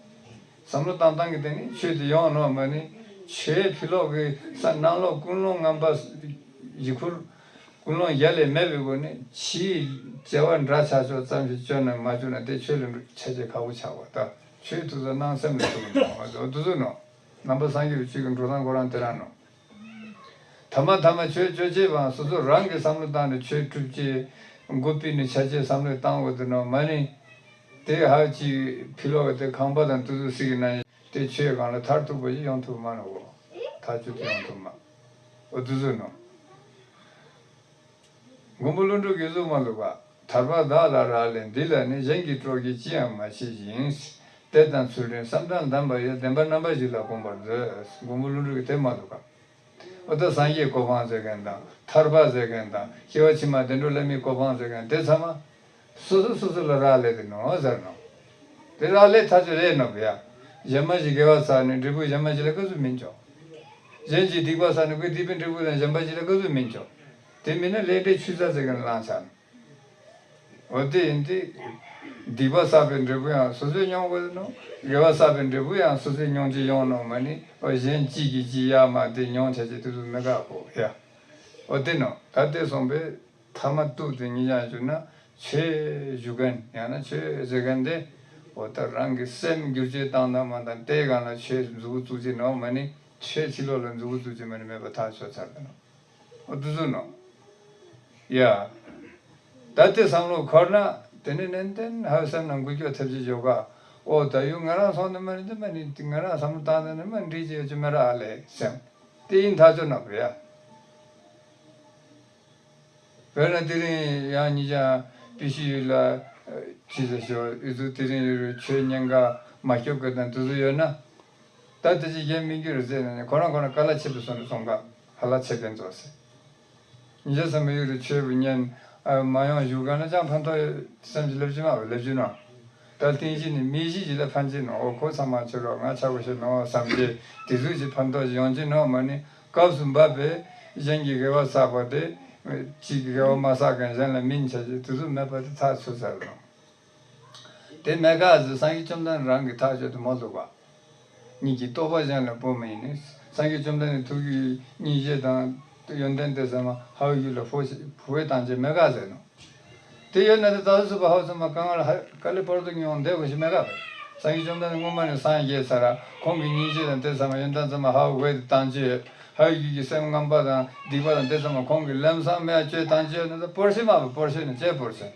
བསམ་བློ་བཏང་སྟངས་ཀྱི་སྟེང་ནས་ཆོས་དེ་ཡོང་ནོ་མ་ནི། ཆོས་ཕྱི་ལོགས་ཀྱི་ས་ནང་ལོགས་ཀུན་སློང་ངན་པ་ཡི་ཁུར། ཀུན་སློང་གཞལ་ལས་མེད་པའི་སྒོ་ནས་ཕྱིའི་བྱ་བ་འདྲ་ཆགས་ཆོག་ཙམ་ཞིག་བཅོས་ན་མ་བཅོས་ན་དེ་ཆོས་ལ་ཆ་ཆེ་ཁག་པོ་ཆགས་པ། ད་ཆོས་ཐུག་ས་སྣང་སེམས་ལ་ཐུག་ནོ། འོ་དེ་ཚོ་ནོ། ནང་པ་སངས་རྒྱས་པའི་ཆོས་ཀྱི་འགྲོ་སྟངས་ཁོ་རང་དེ་རང་ནོ། ཐ་མ་ཐ་མ་ཆོས་སྤྱོད་བྱེད་པའང་སོ་སོ་རང་གི་བསམ་བློ་བཏང་ནས་ཆོས་སྒྲུབ་ཀྱི་མགོ་སྤུས་ནས་ཆ་ཆེ་བསམ་བློ་བཏང་དགོས་དེ་ནོ་མ་ནི། དེ་ཧ་ཅི་ཕི་ལོག་དེ་ཁང་པ་དང་དུ་དུ་སི་གི་ན་དེ་ཆོས་གང་ལ་མཐར་ཐུག་པ་ཞིག་ཡོང་ཐུབ་མ་ནོ། ཐག་ཆོད་དུ་ཡོང་ཐུབ་མ། འོ་དུ་དུ་ནོ། མགོན་པོ་ཀླུ་སྒྲུབ་ཀྱིས་གསུངས་མ་འདུག་ག་ཐར་པ་བདག་ལ་རག་ལས་འདི་ལ་ནི། གཞན་གྱི་གྲོགས་ཀྱིས་ཅི་ཡང་མ་བྱེད་ཅིང་། དད་དང་ཚུལ་ཁྲིམས་བསམ་གཏན་ལྡན་པ་ཡིས། བདེན་པ་རྣམ་པ་བཞི་ལ་གོམས་པར་མཛོད། མགོན་པོ་ཀླུ་སྒྲུབ་ཀྱིས་དེ་མ་འདུག་ག་འོ་ད་སངས་རྒྱས་གོ་འཕང་ཟེར་མཁན་དང་ཐར་པ་ཟེར་མཁན་དང་སྐྱེ་བ་ཕྱི་མ་བདེ་འགྲོ་ལྷ་མིའི་གོ་འཕང་ཟེར་མཁན་དེ་ཚང་མ། སོ་སོ་སོ་སོ་ལ་རག་ལས་དེ་ནོ་ཟེར་ནོ། དེ་རག་ལས་ཐག་ཆོད་རེད་ནོ་བ་ཡ། གཞན་མ་ཞིག་དགེ་བ་བསགས་ནས་འབྲས་བུ་གཞན་མ་ཞིག་ལ་སྐབས་སུ་མིན་ཆོག་གཞན་གྱིས་སྡིག་པ་བསགས་ནས་ཁོས་སྡིག་པའི་འབྲས་བུ་ལ་གཞན་པ་ཞིག་ལ་སྐབས་སུ་མིན་ཆོག་དེ་མིན་ན་ལས་འབྲས་ཆུད་ཟ་ཟེར་མཁན་ལ་བླང་ཆ་ནོ། འོ་དེ་ཡིན་ཏེ། སྡིག་པ་བསགས་པའི་འབྲས་བུ་ཡང་སོ་སོས་མྱོང་དགོས་ནོ། དགེ་བ་བསགས་པའི་འབྲས་བུ་ཡང་སོ་སོས་མྱོང་རྒྱུ་ཡོང་ནོ་མ་ནི། འོ་གཞན་གཅིག་གིས་གཅིག་ཡ་མ་དེ་མྱོང་བྱ་ཅི་དུས་སུ་མི་དགའ་གོ་ཡ། འོ་དེ་ནོ། ད་དེ་སོང་པས་ཐ་མ་གཏུགས་ཏེ་ཉིད་ཀྱང་བཅུག་ན། ཆོས་ཞུ་མཁན་ཡང་ན་ཆོས་ཟེར་མཁན་དེ། འོ་ད་རང་གི་སེམས་བསྒྱུར་བཅོས་བཏང་དང་མ་བཏང་དེའི་སྒང་ལ་ཆོས་མཛུབ་བཙུགས་ཀྱི་ནོ་མ་ནི། ཆོས་ཕྱི་ལོགས་ལ་མཛུབ་བཙུགས་ཀྱི་མ་ནི་མེད་པ་ཐག་ཆོད་ཚར་ནོ། འོ་དུ་སུ་ནོ། ཡ། ད་ལྟའི་བསམ་བློ་འཁོར་ན་དེ་ནི་ནན་ཏན་ཧ་སེམས་ནང་འགུལ་སྐྱོད་ཐེབས་ཀྱི་ཡོད་ག་འོ་ད་ཡུལ་ང་རང་སོང་ནི་མ་ནི་དེ་མ་ནི་ང་རང་བསམ་བློ་བཏང་ནི་མ་འགྲིག་ཅི་ཡོད་ཅི་མེད་ར་ཨ་ལས་སེམས་དེ་ཡིན་ཐག་ཆོད་ནོ་བ་ཡ། བོད་ན་དེ་རིང་ཡང་ཉིད་ཀྱང་པི་ཤི་ཡུལ་ལ་ཅི་ཟེར་ཞོ་ཨི་ཚུ་དེ་རིང་ཡུལ་ཆོས་ཉན་ག་མ་སྐྱོབ་གི་དང་དུ་སུ་ཡོད་ན། ད་དེ་ཅི་རྒྱན་མི་འགྱུར་ཟེར་ནས་ཁོ་རང་ཁོ་རང་དཀའ་ལ་ཆེ་བའི་སོང་ནས་སོང་ག་ཧ་ལ་ཆེ་ཕན་ཚོགས་ཟེར། ཉིན་ཞག་ཚང་མ་ཡུལ་རུ་ཆོས་བུ་ཉན་མ་ཡོང་བཞུགས་ག་ན་ཅང་ཕན་ཐོགས་སེམས་ཀྱི་ལབ་ཀྱི་མ་བ་ལབ་ཀྱི་ན། ད་རྟེན་གཞི་ནི་མི་གཞི་ཞིག་ལ་ཕན་ཆེ་ནོ། འོ་ཁོ་ཚང་མ་ཆོས་རོགས་ང་ཆ་བོ་ཤེས་ནོ་བསམ་གྱི་དེ་ཚོ་ཞིག་ཕན་ཐོགས་ཤིག་ཡོང་གྱི་ནོ་མ་ནི་སྐབས་སུ་བབ་པའི་གཞན་གྱི་དགེ་བ་བསགས་པ་དེ་གཅིག་གི་དགེ་བ་མ་བསགས་མཁན་གཞན་ལ་སྨིན་བྱ་ཞིག་དེ་ཚོ་མེད་པ་དེ་ཐག་ཆོད་ཚར་ནོ། དེ་མེད་ག་ཟེར་སངས་རྒྱས་བཅོམ་ལྡན་རང་གི་ཐག་ཆོད་དུ་མ་ལུག་པ། ཉིད་ཀྱི་རྟོགས་པ་གཞན་ལ་སྤོ་མི་ཡིན་ནི། སངས་རྒྱས་བཅོམ་ལྡན་འདས་ཐུགས་ཀྱི་སྙིང་རྗེ་དང་ཡོན་ཏན་དེ་ཚང་མ་ཧ་གོ་རྒྱུ་ལ་ཕོ་ཕོ་བའི་དང་བཅས་མེད་ག་ཟེར་ནོ། དེ་ཡོད་ན་དེ་ད་ལྟ་ཚུད་པ་ཧ་ཚང་མ་གང་ལ་ཧ་ག་ལེ་བར་དུ་མྱོང་བདེ་བ་ཞིག་མེད་ག་བས། སངས་རྒྱས་བཅོམ་ལྡན་འདས་སྔོན་མ་ནས་སངས་རྒྱས་ཚར་ར་ཁོང་གི་སྙིང་རྗེ་དང་དེ་ཚང་མ་ཡོན་ཏན་ཚང་མ་ཧ་གོ་བའི་དང་བཅས་ཡོད། ཧ་གོ་རྒྱུ་གི་སེམས་ངན་པ་དང་སྡིག་པ་དང་དེ་ཚང་མ་ཁོང་གི་ལམ་སང་མེད་བཅོས་དང་བཅས་ཡོད་ན་དེ་བོར་ཤེས་མ་བས་བོར་ཤེས་ནས་ཅེས་བོར་ཤེས།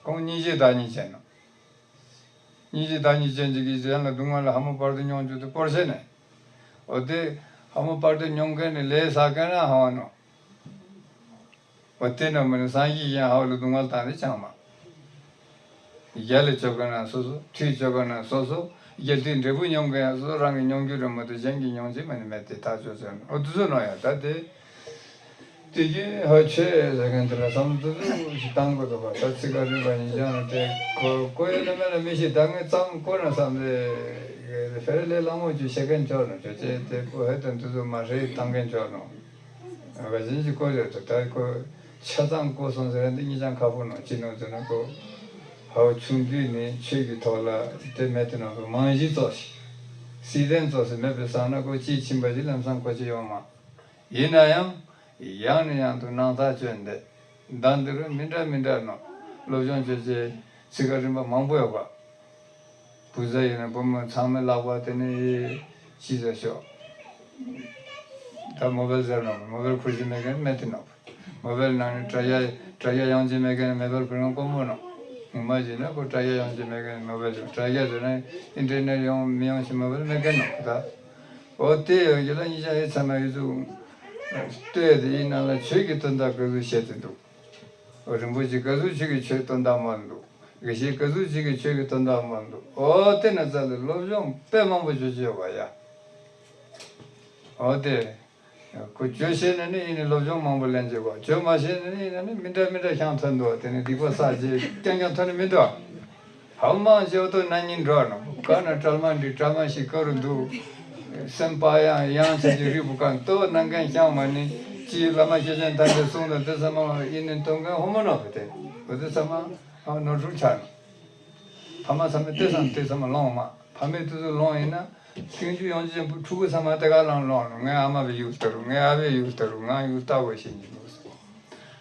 ཁོང་སྙིང་རྗེ་བདག་ཉིད་ཅན་ནོ། སྙིང་རྗེ་བདག་ཉིད་ཅན་གྱི་གཞན་ལ་སྡུག་བསྔལ་ལ་ཧ་མོ་བར་དུ་མྱོང་རྒྱུ་དེ་བོར་ཤེས་ནས། འོ་དེ་ཧ་མོ་བར་དུ་མྱོང་མཁན་ནི་ལས་བསགས་མཁན་ལ་ཧ་བ་ནོ། འོ་དེ་ན་མི་ནི་སངས་རྒྱས་གཞན་ཧ་བ་ལ་སྡུག་བསྔལ་བཏང་ནས་ཅང་མ། རྒྱ་ལས་བཅོ་མཁན་ན་སོ་སོ་ཁྲུས་བཅོ་མཁན་ན་སོ་སོ་རྒྱལ་དུས་འབྲས་བུ་མྱོང་མཁན་ཡང་སོ་སོ་རང་གི་མྱོང་རྒྱུ་རེད་མ་གཏོགས་གཞན་གྱི་མྱོང་རྒྱུ་མ་ནི་མེད་དེ་ཐག་ཆོད་ཟེར་ནོ། འོ་དེ་ཚོ་ནོ་ཡ་ད་དེ། དེ་གི་ཧ་ཆོས་ཟེར་མཁན་དེ་ལ་བསམ་བློ་ཏོག་ཙམ་ཞིག་བཏང་དགོས་འདུག་པ། ད་ཚིག་ཁ་རིམ་པ་ཡིན་ཀྱང་དེ་གོ་གོ་ཡོད་ན་མེད་ན་མི་ཤེས། ད་ངས་ཙམ་གོ་ན་བསམ་རེ་ཧེ་རེ་ལས་སླ་མོ་ཅིག་བཤད་མཁན་ཅོག་ནོ་ཅོ་ཅེ་དེ་གོ་ཧེ་དང་དེ་ཚོ་མ་རེད་བཏང་མཁན་ཅོག་ནོ། ག་ཅན་ཅིག་གོ་ཡོད་དོ། ད་གོ་ཆ་ཚང་གོ་སོང་ཟེར་འདི་གཉིས་ཀྱང་ཁ་ཕོ་ནོ་ཅི་ནོ་ཟེར་ན་གོ་ཧ་བ་ཆུང་དུས་ནས་ཆོས་ཀྱི་ཐོག་ལ་དེ་མེད་དེ་ནོ་གོ་མང་གཞི་ཙོགས་ཤིག་སྲིད་དོན་ཙོགས་སུ་མེད་པའི་སང་ན་གོ་ཅིའི་ཕྱིན་པ་ཞིག་ལམ་སང་གོ་ཅི་ཡོང་མ། ཡིན་ན་ཡང་། ཡང་ནས་ཡང་དུ་སྣང་ཐག་གཅོད་འདི། ཟླ་འདི་རུ་མི་འདྲ་མི་འདྲ་ནོ། སློབ་སྦྱོང་བྱེད་ཆེད་ཚིག་ཁ་རིམ་པ་མང་པོ་ཡོད་པ། བུ་ཚ་ཡིན་ན་བུ་མོ་ཚང་མའི་ལག་པ་དེ་ནས་ཤི་ཟ་ཤོག་ད་མོ་བལ་ཟེར་ནོ། མོ་བལ་ཁུར་གྱི་མེད་མཁན་མེད་དེ་ནོ། མོ་བལ་ནང་ནས་དྲ་རྒྱ་དྲ་རྒྱ་ཡོང་གི་མེད་མཁན་མེ་བལ་ཁུར་མཁན་དཀོན་མོ་ནོ། ངོ་མ་བྱས་ན་ཁོ་དྲ་རྒྱ་ཡོང་གི་མེད་མཁན་མོ་བལ་ཡོང་། དྲ་རྒྱ་ཟེར་ན་ཨིན་ཊར་ནེཊ་ཡོང་མི་ཡོང་ཞིག་མོ་བལ་མེད་མཁན་ནོ་ད། འོ་དེ་ཡོད་ཀྱི་ལ་ཉིད་ཀྱང་ཨེ་ཚང་མ་ཡོད་ཚུལ་ལྟོས་དེ་ཡིན་ན་ལ་ཆོས་ཀྱི་དོན་དག་ག་ཚོད་བཤད་དེ་འདུག་འོ་རིན་པོ་ཆེ་ག་ཚོད་ཅིག་གིས་ཆོས་དོན་དག་མ་འདུག་དགེ་བཤེས་ག་ཚོད་ཅིག་གིས་ཆོས་ཀྱི་དོན་དག་མ་འདུག་འོ་དེ་ན་ཙ་ལ་སློབ་སྦྱོང་དཔེ་མང་པོ་བྱོས་བྱོས་པ་ཡ། འོ་དེ། ཁོ་བྱོས་ཤེས་ན་ནི་ཡིན་ནི་སློབ་སྦྱོང་མང་པོ་ལེན་བྱེད་དགོས། བྱོས་མ་ཤེས་ན་ནི་ཡིན་ན་ནི་མི་འདྲ་མི་འདྲ་ཤང་ཐོན་འདུག་དེ་ནི་སྡིག་པ་བསགས་རྗེས་རྐྱང་རྐྱང་ཐོན་ནི་མི་འདུག་ཧ་མང་བྱེད་དོ་ན་ཉིན་འགྲོ་ནོ་ཀ་ན་གྲལ་མ་འདི་གྲལ་མ་ཞིག་ཀ་རུ་འདུག་སེམས་པ་ཡང་ཡང་ཆེ་ཆེ་རིག་པོ་གང་ལྟོ་ནང་གན་ཤང་མ་ནི་ཅིའི་བླ་མ་ཤེས་ཅན་ཐམས་ཅད་གསུང་དང་དེ་ཚང་མ་ཡིན་ནི་གཏོང་མཁན་ཧོ་མོ་ནོ་བེ་དེ་འོ་དེ་ཚང་མ་ནོར་འཁྲུལ་ཆགས་ནོ། ཕ་མ་ཚང་མས་དེ་ཚང་དེ་ཚང་མ་ལོང་མ། ཕ་མས་དུས་ཚོད་ལོང་ཡིན་ན། ཀུན་སྤྱོད་ཡོང་ཆེན་པོ་ཕྲུ་གུ་ཚང་མ་དེ་ག་ལང་ལོང་ནོ། ངའི་ཨ་མ་བའི་ཡུལ་ལྟ་རུ། ངའི་ཨ་བའི་ཡུལ་ལྟ་རུ། ང་ཡུལ་ལྟ་བོ་ཞིག་ཡིན་འདུག་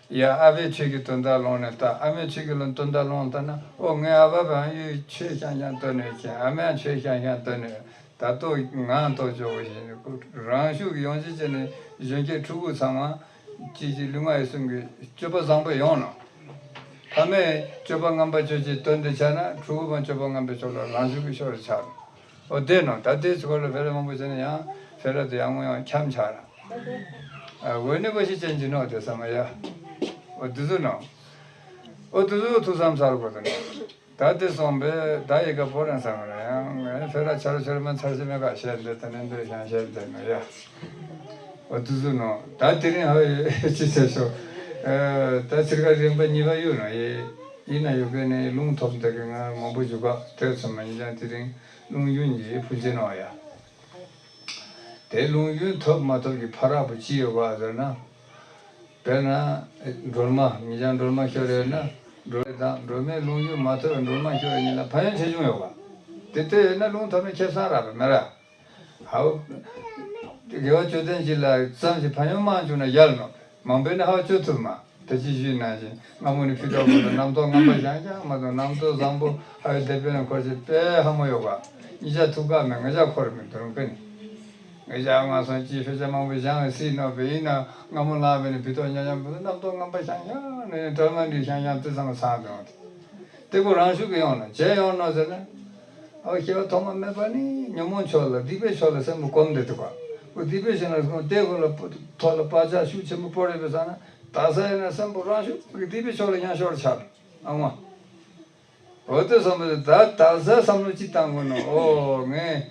ཡ་ཨ་བའི་ཆོས་ཀྱི་དོན་དག་ལོང་ནས་ལྟ། ཨ་མའི་ཆོས་ཀྱི་ལོང་དོན་དག་ལོང་ལྟ་ན། ཨོ་ངའི་ཨ་བ་བའང་ཡུལ་ཆོས་ཤང་ཤང་སྟོན་ནས་ཁྱེད་ཨ་མའང་ཆོས་ཤང་ཤང་སྟོན་ནས། ད་ལྟོ་ངའང་ལྟོ་ཅོག་པོ་ཞིག་རང་ཤུགས་ཀྱིས་ཡོང་ཆེ་ཆེ་ནས་གཞོན་སྐྱེས་ཕྲུ་གུ་ཚང་མ་ཅིག་ཅིག་ལུས་ངག་ཡིད་གསུམ་གྱི་སྤྱོད་པ་བཟང་པོ་ཡོང་ནོ། ཕ་མས་སྤྱོད་པ་ངན་པ་ཅོ་ཅིག་སྟོན་ཏེ་ཆ་ན་ཕྲུ་གུ་མ་སྤྱོད་པ་ངན་པའི་ཕྱོགས་ལ་རང་ཤུགས་ཀྱིས་ཤོར་ཆགས་ནོ། ཨོ་དེ་ནོ། ད་དེའི་སྐོར་ལ་བེ་ར་མང་པོ་བྱས་ན་ཡང་བེ་ར་དེ་ཡང་ངོ་ཡང་འཁྱམ་ཆགས་ལ། ཨ་འོ་ནི་གོ་ཤི་ཅན་གྱི་ནོ་དེ་ས་མ་ཡ། ཨོ་དུ་ཟུ་ནོ། ཨོ་དུ་ཟུ་ཐུགས་བསམ་ཚར་དགོས་དོ་ནོ། ད་དེ་སོང་པས་ད་ཡི་ག་པོ་རན་ས་མ་ར་ཡང་ངས་ཕེ་ར་ཆར་ཆར་མ་ཚར་ཞིག་མེད་ག་བཤད་འདི་ད་ནས་འདིར་ཞང་བཤད་འདི་ནོ་ཡ། ཨོ་དུ་ཟུ་ནོ། ད་དེ་རིང་ཧ་ཡི་ཅི་བྱེད་ཤོག་ཨ་ད་ཚིར་ཁ་རིམ་པ་གཉིས་པ་ཡོད་ནོ་ཡེ། ཡིན་ན་ཡོད་གི་ནས་རླུང་ཐོབ་འདི་གི་ང་མང་པོ་བཞུགས་ག་དེ་ཚོ་མ་ཡིན་ཀྱང་དེ་རིང་རླུང་ཡུན་གྱི་ཕུལ་ཅེ་ནོ་ཡ། དེ་རླུང་རྒྱུན་ཐོབ་མ་ཐོབ་ཀྱི་ཕ་རག་པོ་ཅི་ཡོད་པ་ཟེར་ན། དཔེར་ན། སྒྲོལ་མ་ངེད་ཅག་སྒྲོལ་མ་ཤོར་ཡོད་ན། སྒྲོལ་མ་དང་སྒྲོལ་མའི་རླུང་རྒྱུན་མ་ཐོབ་པའི་སྒྲོལ་མ་ཤོར་ཡོད་ཉིད་ལ་ཕན་ཡོན་ཆེ་ཆུང་ཡོད་པ། དེ་ལྟོས་ཡོད་ན་རླུང་ཐོབ་ན་ཁེ་བཟང་རག་པ་མེད་ར། ཧའོ། དགེ་བ་བཅུ་ལྡན་ཅིག་ལ་ཙམ་ཞིག་ཕན་ཡོན་མང་བྱུང་ན་ཡར་ནོ། མང་པོས་ནི་ཧ་བ་བཅོ་ཐུབ་མ། ད་ཅི་ཞུས་ནང་བཞིན་སྔ་མོ་ནས་ཕུད་རྡོག་པོ་དང་རྣམ་རྟོག་ངན་པ་ཞང་ཞང་མ་གཏོགས་རྣམ་རྟོག་བཟང་པོ་ཧ་བའི་དེད་དཔོན་ལ་འཁོར་ཞིག་དཔེ་ཧ་མོ་ཡོད་པ། ཉིད་ཅག་ཐུགས་ཁག་མེད་ང་ཅག་འཁོར་མི་དོན་ཀི་ནི། ང་ཅག་ང་སོང་ཅི་ཕལ་ཆེར་མང་པོ་ཞང་ལ་སྲིད་ནོ་བས་ཡིན་ན་སྔ་མོ་ལ་བས་ནི་ཕུད་རྡོག་ཉག་ཉག་པོ་རྣམ་རྟོག་ངན་པ་ཞང་ཞང་ནས་གྲལ་མ་འདི་ཞང་ཞང་དེ་ཚང་མ་ཚང་དོན་དེ་ཀོ་རང་ཤུགས་ཀྱིས་ཡོང་ནོ་བྱས་ཡོང་ནོ་ཟེར་ན། ཨོ་སྐྱེ་བ་ཐོག་མ་མེད་པ་ནི་ཉོན་མོངས་ཕྱོགས་ལ་སྡིག་པའི་ཕྱོགས་ལ་སེམས་པ་གོམས་ཏེ་འདུག་ག་ཨོ་སྡིག་པའི་ཕྱོགས་ལ་གོམས་ཏེ་ཁོ་ལ་ཐོག་ལ་བག་ཆགས་ཤུགས་ཆེན་པོ་སྤོ་རེད་པས་ཟེར་ན་ད་ས་ཡིན་ན་སེམས་པ་རང་ཤུགས་ཀྱིས་སྡིག་པའི་ཕྱོགས་ལ་ཡང་ཤོར་ཆགས་ཨ་མ། འོ་དེ་བསམ་པ་ད་ད་ས་བསམ་བློ་ཅིག་བཏང་དགོས་ནོ། ཨོ་ངས་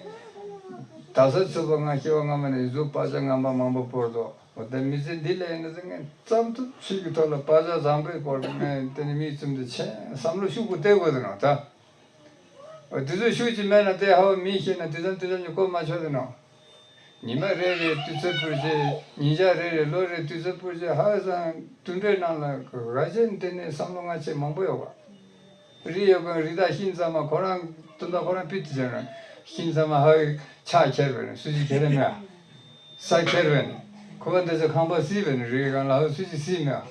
ད་ས་ཚུད་པ་ང་སྐྱེ་བ་སྔ་མ་ནས་གཟུགས་བག་ཆགས་ངན་པ་མང་པོ་སྤོར་དོ། འོ་དེ་མི་ཚེ་འདི་ལ་ཡིན་ན་ང་ཙམ་ཐུབ་ཆོས་ཀྱི་ཐོག་ལ་བག་ཆགས་བཟང་པོའི་སྐོར་ངས་དེ་ནི་མིག་བཙུམ་དུ་ཆེན་བསམ་བློ་ཤུགས་པོ་གཏད་དགོས་དོ་ནོ་ད། འོ་དེ་ཚོ་ཤུགས་ཀྱིས་མེད་ན་དེ་ཧ་བ་མི་ཤེས་ན་དེ་ཙམ་དེ་ཙམ་གྱི་གོ་མ་ཆོད་དེ་ནོ། ཉི་མ་རེ་རེ་དུས་ཚོད་སྤུར་རྗེས་ཉིན་ཞག་རེ་རེ་ལོ་རེ་དུས་ཚོད་སྤུར་རྗེས་ཧ་བ་སང་དུད་འགྲོའི་ནང་ལ་ར་ཅན་དེ་ནས་བསམ་བློ་ང་ཆེ་མང་པོ་ཡོད་པ། རི་ཡོད་པ་རི་དྭགས་ཤིང་ཚང་མ་ཁོ་རང་དུད་འགྲོ་ཁོ་རང་ཕུད་དེ་ཟེར་ན་ཤིང་ཚང་མ་ཧ་བའི་ཕྱག་ཁྱེར་བས་ན་སུ་ཞིག་ཁྱེར་རེ་མེད། ས་ཁྱེར་བས་ན་ཁོ་བ་འདི་ཚོ་ཁང་པ་བསིལ་བས་ན་རི་གང་ལ་ཧ་སུ་ཞིག་བསིལ་མེད།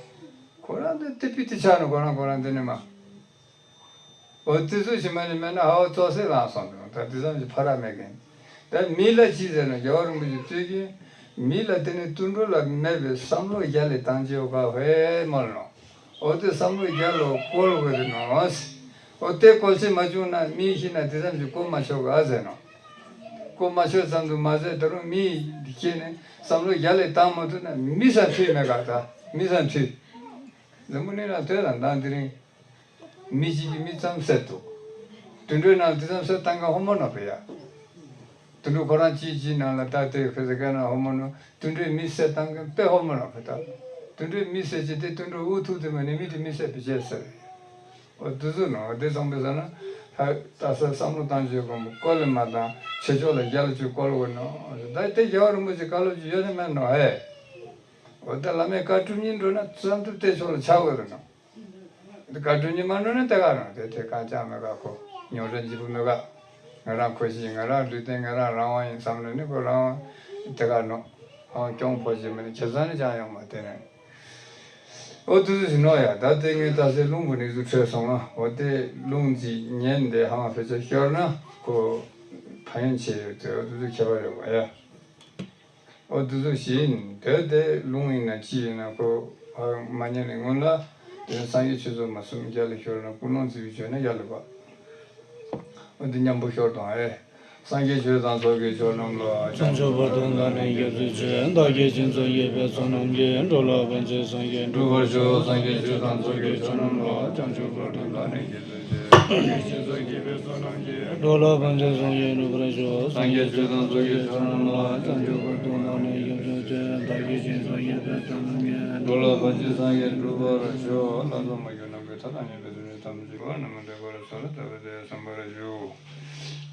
ཁོ་རང་དེ་དེ་ཕུད་དེ་ཆགས་ན་ཁོ་རང་ཁོ་རང་དེ་ནས་མ། འོ་དེ་ཚོ་ཞིག་མ་ནི་མེད་ན་ཧ་བ་ཙོག་སེ་ལངས་སོང་དུས་ད་དེ་ཙམ་གྱི་ཕ་ར་མེད་མཁན། ད་མི་ལ་ཅི་ཟེར་ན་རྒྱལ་བ་རིན་པོ་ཆེ་གཙོས་ཀྱི་མི་ལ་དེ་ནི་དུད་འགྲོ་ལ་མེད་པའི་བསམ་བློ་རྒྱ་ལས་བཏང་ཅེས་ཡོད་ག་ཧེ་མོལ་ནོ། འོ་དེ་བསམ་བློ་རྒྱ་ལོ་བཀོལ་དགོས་དེ་ནོ། འོ་དེ་བཀོལ་ཆེ་མ་བྱུང་ན་མི་ཤི་ན་དེ་ཙམ་གྱི་གོ་མ་ཆོད་ག་ཟེར་ནོ། གོ་མ་ཆོད་ཙམ་དུ་མ་ཟད་ད་རུང་མི་ཤི་ནས་བསམ་བློ་རྒྱ་ལས་བཏང་མ་ཐུབ་ན་མི་སང་འཐུས་མེད་ག་ད་མི་སང་འཐུས། ལམ་མུ་ནི་ལ་ཐོས་དང་མདང་དེ་རིང་། མི་གཅིག་གིས་མི་ཙམ་བསད་འདུག་དུད་འགྲོའི་ནང་དེ་ཙམ་བསད་བཏང་མཁན་ཧོ་མོ་ནོ་བེ་ཡ། དུད་འགྲོ་ཁོ་རང་གཅིག་གཅིག་ནང་ལ་ལྟ་དེ་ཁོ་ཚོ་ག་ན་ཧོ་མོ་ནོ། དུད་འགྲོའི་མི་བསད་བཏང་མཁན་དཔེ་ཧོ་མོ་ནོ་བེ་ད། དུད་འགྲོའི་མི་བསད་ཅི་དེ་དུད་འགྲོ་འུ་ཐུག་དེ་མ་ནི་མི་དེ་མི་བསད་པའི་རྗེས་ཟེར། འོ་དུ་ཟུ་ནོ་དེ་ཙམ་བེ་ས་ན། ཧ་ད་ས་བསམ་བློ་བཏང་བྱེད་དགོས་མོ་བཀོལ་ལེ་མ་བཏང་ཆེ་ཆོག་ལ་རྒྱ་ལ་བཅུག་བཀོལ་དགོས་ནོ། ད་དེ་རྒྱལ་བ་རིན་པོ་ཆེ་བཀའ་སློབ་ཅིག་ཡོད་ནི་མེད་ནོ་ཧེ། འོ་ད་བླ་མའི་བཀའ་སྒྲུབ་སྙིང་འགྲོ་ན་བསམ་གྲུབ་དེ་ཕྱོགས་ལ་ཆགས་དགོས་རེད་ནོ། འདི་བཀའ་སྒྲུབ་ཉི་མ་ནོར་ན་དེ་ག་རང་དེ་དེ་གང་ཅང་མེད་ག་ཁོ། མྱོང་ར་འཇིགས་པོ་མེད་ག་ང་རང་ཁོ་ཤི་ང་རང་ལུས་རྟེན་ང་རང་རང་དབང་ཡིན་བསམ་ནས་ནི་ཁོ་རང་དེ་ག་ནོ། ཧང་སྐྱོང་ཕོ་ཞིག་མིན་ཁྱེད་ཚང་ནི་ཅང་ཡོང་མ་དེ་ནས། ཨོ་དུ་དུ་ཞིག་ནོ་ཡ་ད་དེ་ངས་ད་སེ་རླུང་བུ་ནི་ཟུ་འཕྲོད་སོང་ང་འོ་དེ་རླུང་ཅིག་ཉན་དེ་ཧང་ཕལ་ཆེར་ཤོར་ན་ཁོ་ཕན་ཡོན་ཆེ་ཡོད་དེ་ཨོ་དུ་དུ་ཁྱད་པར་ཡོད་པ་ཡ། ཨོ་དེ་ཚོ་བཞིན་དེ་དེ་ལུང་ཡིན་ན་ཅི་ཡིན་ན་ཁོ་མ་ཉན་ནས་སྔོན་ལ་དེ་སངས་རྒྱས་ཆོས་ཚོགས་མ་གསུམ་རྒྱ་ལ་ཤོར་ན་ཀུན་སློང་བརྩི་བའི་ཆོས་ན་ཡར་ལ་བབས། འོ་འདི་མཉམ་པོ་ཤོར་དང་ཨེ། སངས་རྒྱས་ཆོས་དང་ཚོགས་ཀྱི་མཆོག་རྣམས་ལ། བྱང་ཆུབ་བར་དུ་བདག་ནི་སྐྱབས་སུ་མཆི། བདག་གིས་སྦྱིན་སོགས་བགྱིས་པའི་ཚོགས་རྣམས་ཀྱིས། འགྲོ་ལ་ཕན་ཕྱིར་སངས་རྒྱས་འགྲུབ་པར་ཤོག། སངས་རྒྱས་ཆོས་དང་ཚོགས་ཀྱི་མཆོག་རྣམས་ལ། བྱང་ཆུབ་བར་དུ་བདག་ནི་སྐྱབས་སུ་མཆི། བདག་གིས་སྦྱིན་སོགས་བགྱིས་པའི་ཚོགས་རྣམས་ཀྱིས། འགྲོ་ལ་ཕན་ཕྱིར་སངས་རྒྱས་འགྲུབ་པར་ཤོག། སངས་རྒྱས་ཆོས་དང་ཚོགས་ཀྱི་མཆོག་རྣམས་ལ། བྱང་ཆུབ་བར་དུ་བདག་ནི་སྐྱབས་སུ་མཆི། བདག་གིས་སྦྱིན་སོགས་བགྱིས་པའི་ཚོགས་རྣམས་ཀྱིས། འགྲོ་ལ་ཕན་ཕྱིར་སངས་རྒྱས་འགྲུབ་པར་ཤོག། ལྷ་ཚོགས་མ་གྱུར་ནམ་མཁའི་མཐའ་དང་མཉམ་པའི་ཐུགས་རྗེ་ཐམས་ཅད་པ་རྣམས་འདྲེན་པར་གསོལ་ལ་བཏབ་པའི་བསམ་པར་ཞུ།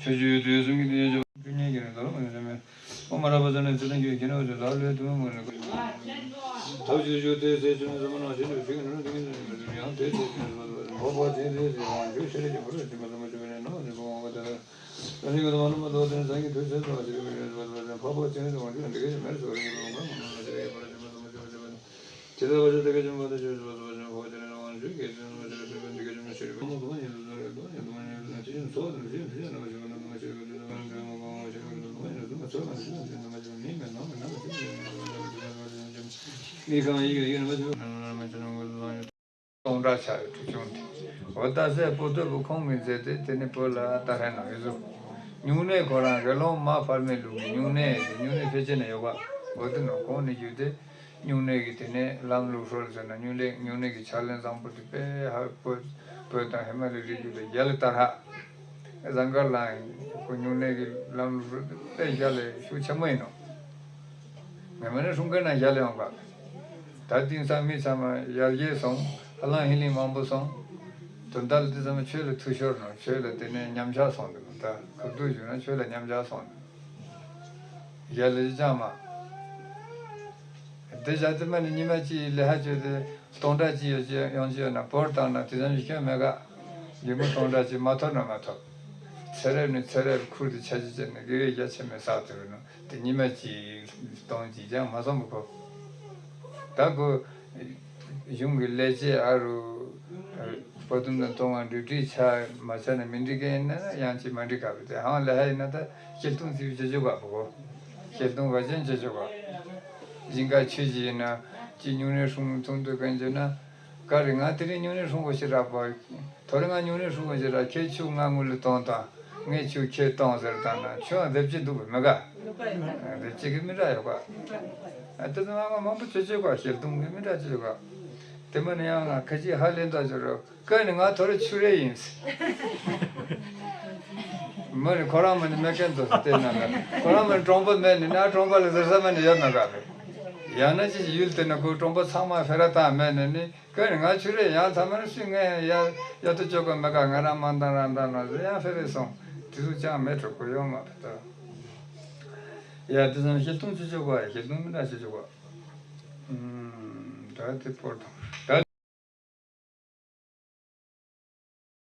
ཕྱོགས་བཅུའི་དུས་གསུམ་གྱི་དེ་ཡོད་ཀྱང་། ཀུན་ཉན་གྱི་ནི་དོ་རུང་མི་འདྲ་མེད། ཨོཾ་མ་ར་པ་ཙ་ན་ཙི་ཏང་གི་ཁྱེད་ནི་འོ་ཙི་ལ་ལོས་དུ་མི་མོ་ནི་ཀུན། ཐབས་ཅིག་ཞུ་དེ་ཟེར་ཅུང་ཟ་མ་ནང་བཞིན་དུ་ཞུ་གི་ནོར་དུ་མི་ནི་ཡང་དེ་ཟེར་ཅུང་ཟ་མ་ནང་བཞིན་འཕགས་པ་ཅན་དེ་ཟེར་དབང་ཞུ་ཤེས་རིག་གི་བུ་ར་ཅི་མ་ཟ་མ་ཅུ་མི་ནི་ནོ་ནི་ཀུན་དབང་པ་དེ་ལ། ཨ་ནི་ཀུན་དུ་མ་ནུ་མ་དོ་དེ་ནི་སངས་རྒྱས་དུས་ཚོད་དུ་བ་ཞིག་མི་རེད་པ་དེ་འཕགས་པ་ཅན་དུ་དབང་ཞུ་འདི་ག་ཞིག་མེར་སོ་རིང་གི་ལོ་མ་མ་ནུ་མ་ཞིག་རེད་པ་ར་ཅི་མ་ཟ་མ་ཅུ་མ་ཅུ་མ་ནི། ཇི་ལྟར་བ་ཞིག་དེ་ག་ཅི་མ་དེ་ཅུ་ཅུ་བ་ཟ་བ་ཅུ་འཕགས་པ་ཅན་དུ་དབང་ཞུ་གེ་ཅི་མ་ཅུ་རེད་པ་འདི་ག་ཅི་མ་ཞིག་རེད་པ་མ་དོ་མ་ཉིད་དུ་ཟ་རེད་དོ་ཉིད་དུ་མ་ཉིད་དུ་ན་ཅི་ཡིན་སོ་དང་ཅི་ཡིན་ཅི་ཡིན་ན་མ་ཞིག་མ་ན་མ་ཞིག་རེད་པ་ཅི་མ་ཅུ་མ་གང་མ་ཞིག་རེད་པ་ཅི་མ་ཉིད་དུ་མ་ཚོད་མ་ཞིག་ན་ཅི་ཡིན་ན་མ་ཞིག་མི་མེད་ནོ་མེད་ན་མ་ཞིག་མི་ཡིན་ན་མ་ཞིག་མི་གང་ཡིན་ག་ཡིན་ན་མ་ཞིག་ན་མ་ཞིག་ན་མ་ཞིག་ན་མ་ཞིག་ན་མ་ཞིག་ན། སྟོང་ཕྲག་ཆགས་པའི་གྲུ་ཆུང་དེ། འོ་ད་ཟས་པོ་ཏོ་བུ་ཁོང་གིས་མཛད་དེ་དེ་ནི་བོད་ལ་ད་ཧེ་ན་ཡོད་ཟུག་སྨྱུང་གནས་ཁོ་རང་དགེ་སློང་མ་ཕར་མའི་ལུགས་ཀྱི་སྨྱུང་གནས་དེ་སྨྱུང་གནས་ཕལ་ཆེར་ན་ཡོད་པ། འོ་དེ་ནང་གོང་ནས་བརྒྱུད་དེ་སྨྱུང་གནས་ཀྱི་དེ་ནས་ལམ་ལུགས་སྲོལ་ཟེར་ན་སྨྱུང་གནས་སྨྱུང་གནས་ཀྱི་ཕྱག་ལེན་བཟང་པོ་དེ་དཔེ་ཧ་བོད་བོད་དང་ཧི་མ་ལའི་རི་རྒྱུད་ལ་རྒྱལ་ལ་དར་ཧ། བཟང་དཀར་ལ་ཁོ་སྨྱུང་གནས་ཀྱི་ལམ་ལུགས་སྲོལ་དེ་དཔེ་རྒྱལ་ལ་ཤུགས་ཆེན་པོ་ཡིན་ནོ། ངས་མ་ནི་སྲུང་མཁན་ན་ཞལ་ཡོང་ག་ད་དེང་སང་མི་ཚང་མ་ཡར་རྒྱས་སོང་། ཧ་ལམ་ཧི་ལིང་མང་པོ་སོང་། དོན་དག་ལ་དེ་ཚང་མ་ཆོས་ལ་འཐུས་ཤོར་ནོ། ཆོས་ལ་དེ་ནས་ཉམས་ཆག་སོང་འདུག་ད་གབ་སྡུག་བྱུང་ན་ཆོས་ལ་ཉམས་ཆག་སོང་འདུག་ཞལ་ལ་ཅང་མ། དེ་བཞག་དེ་མ་ནི་ཉི་མ་གཅིག་ལས་ཧ་ཅོས་ཏེ་སྟོང་ཕྲག་གཅིག་ཡོད་ཀྱི་ཡོང་གི་ཡོད་ན་བོར་བཏང་ན་དེ་ཙམ་ཞིག་སྐྱོན་མེད་ག་རྒྱུ་མ་སྟོང་ཕྲག་གཅིག་མ་ཐོབ་ན་མ་ཐོབ། ཚེ་རབས་ནས་ཚེ་རབས་ཁུར་དུ་ཆ་ཅི་བྱས་ནས་དགེ་བའི་རྒྱ་ཆེན་མོའི་བསགས་ཐུབ་ནོ། དེ་ཉི་མ་གཅིག་སྟོང་གཅིག་ཀྱང་མ་སོང་བ་གོ། ད་ཁོ་གཞུང་གི་ལས་བྱེད་ཨ་རུ་བོ་དུམ་དང་གཏོང་བ་འགྲུལ་འཕྲིན་ཆ་མ་ཆ་ནས་མི་འགྲིག་གི་ཡིན་ན་ཡང་ཅིག་མ་འགྲིག་ག་བ་དེ་ཧང་ལས་ཧ་ཡིན་ན་ད་སྐྱིད་སྡུག་ཚིག་ཅི་ཅོ་ག་བ་གོ། སྐྱིད་སྡུག་བ་ཅན་ཅི་ཅོ་ག། ཞིང་ཁ་ཆུ་ཅི་ཡིན་ན་ཅི་སྨྱུང་གནས་སྲུང་ཐུང་དུ་གན་ཅོ་ན། ཀ་རེ་ང་དེ་རིང་སྨྱུང་གནས་སྲུང་བ་ཞིག་རག་པ། ཐོ་རེ་ང་སྨྱུང་གནས་སྲུང་བ་ཞིག་རག་ཁྱེད་ཆུ་ང་ངུ་ལ་གཏོང་དང་། ངས་ཆུ་ཁྱེད་གཏོང་ཟེར་བཏང་ན་ཆུ་ཡང་སྡེབ་གཅིག་འདུག་པས་མི་དགའ། སྡེབ་གཅིག་གི་མི་འདྲ་ཡོད་པ། ཨ་དེ་ཚོ་ང་མང་པོ་ཆུ་ཆུ་ག་ཤེལ་དུང་གི་མི་འདྲ་ཆུ་ཆུ་ག་དེ་མ་ནི་ཡང་ང་ཁ་ཅིག་ཧ་ལས་འདྲ་ཆུ་རོ་ཀ་ནི་ང་ཐོ་རེ་ཆུ་རེ་ཡིན། མ་ནི་ཁོ་རང་མ་ནི་མེད་མཁན་ཚོ་བལྟས་ན་ལ་ཁོ་རང་མ་ནི་གྲོང་པ་མེད་ནི་ན་གྲོང་པ་ལ་ཟེར་ས་མ་ནི་ཡོད་མ་ག་རེད། ཡང་ན་ཅི་ཞིག་ཡུལ་དེ་ན་ཁོའི་གྲོང་པ་ཚང་མ་ཕེ་ར་བཏང་མེད་ནི་ནི། ཀ་ནི་ང་ཆུ་རེ་ཡང་ཚང་མ་ནི་སུས་ངས་ཡ་ཡ་ཏོ་ཅོ་ག་མེད་ག་ང་རང་མ་འདང་རང་འདང་ནོ་ཟེར་ཡང་ཕེ་རེ་སོང་དེ་ཚོ་ཅང་མེད་འགྲོ་གོ་ཡོང་མ་ཕེ་ད། ཡ་དེ་ཚང་ཤེལ་དུང་ཆུ་ཆུ་ག་ཡ་ཤེལ་དུང་མི་འདྲ་ཆུ་ཆུ་ག་ད་དེ་པོར་དང་ད།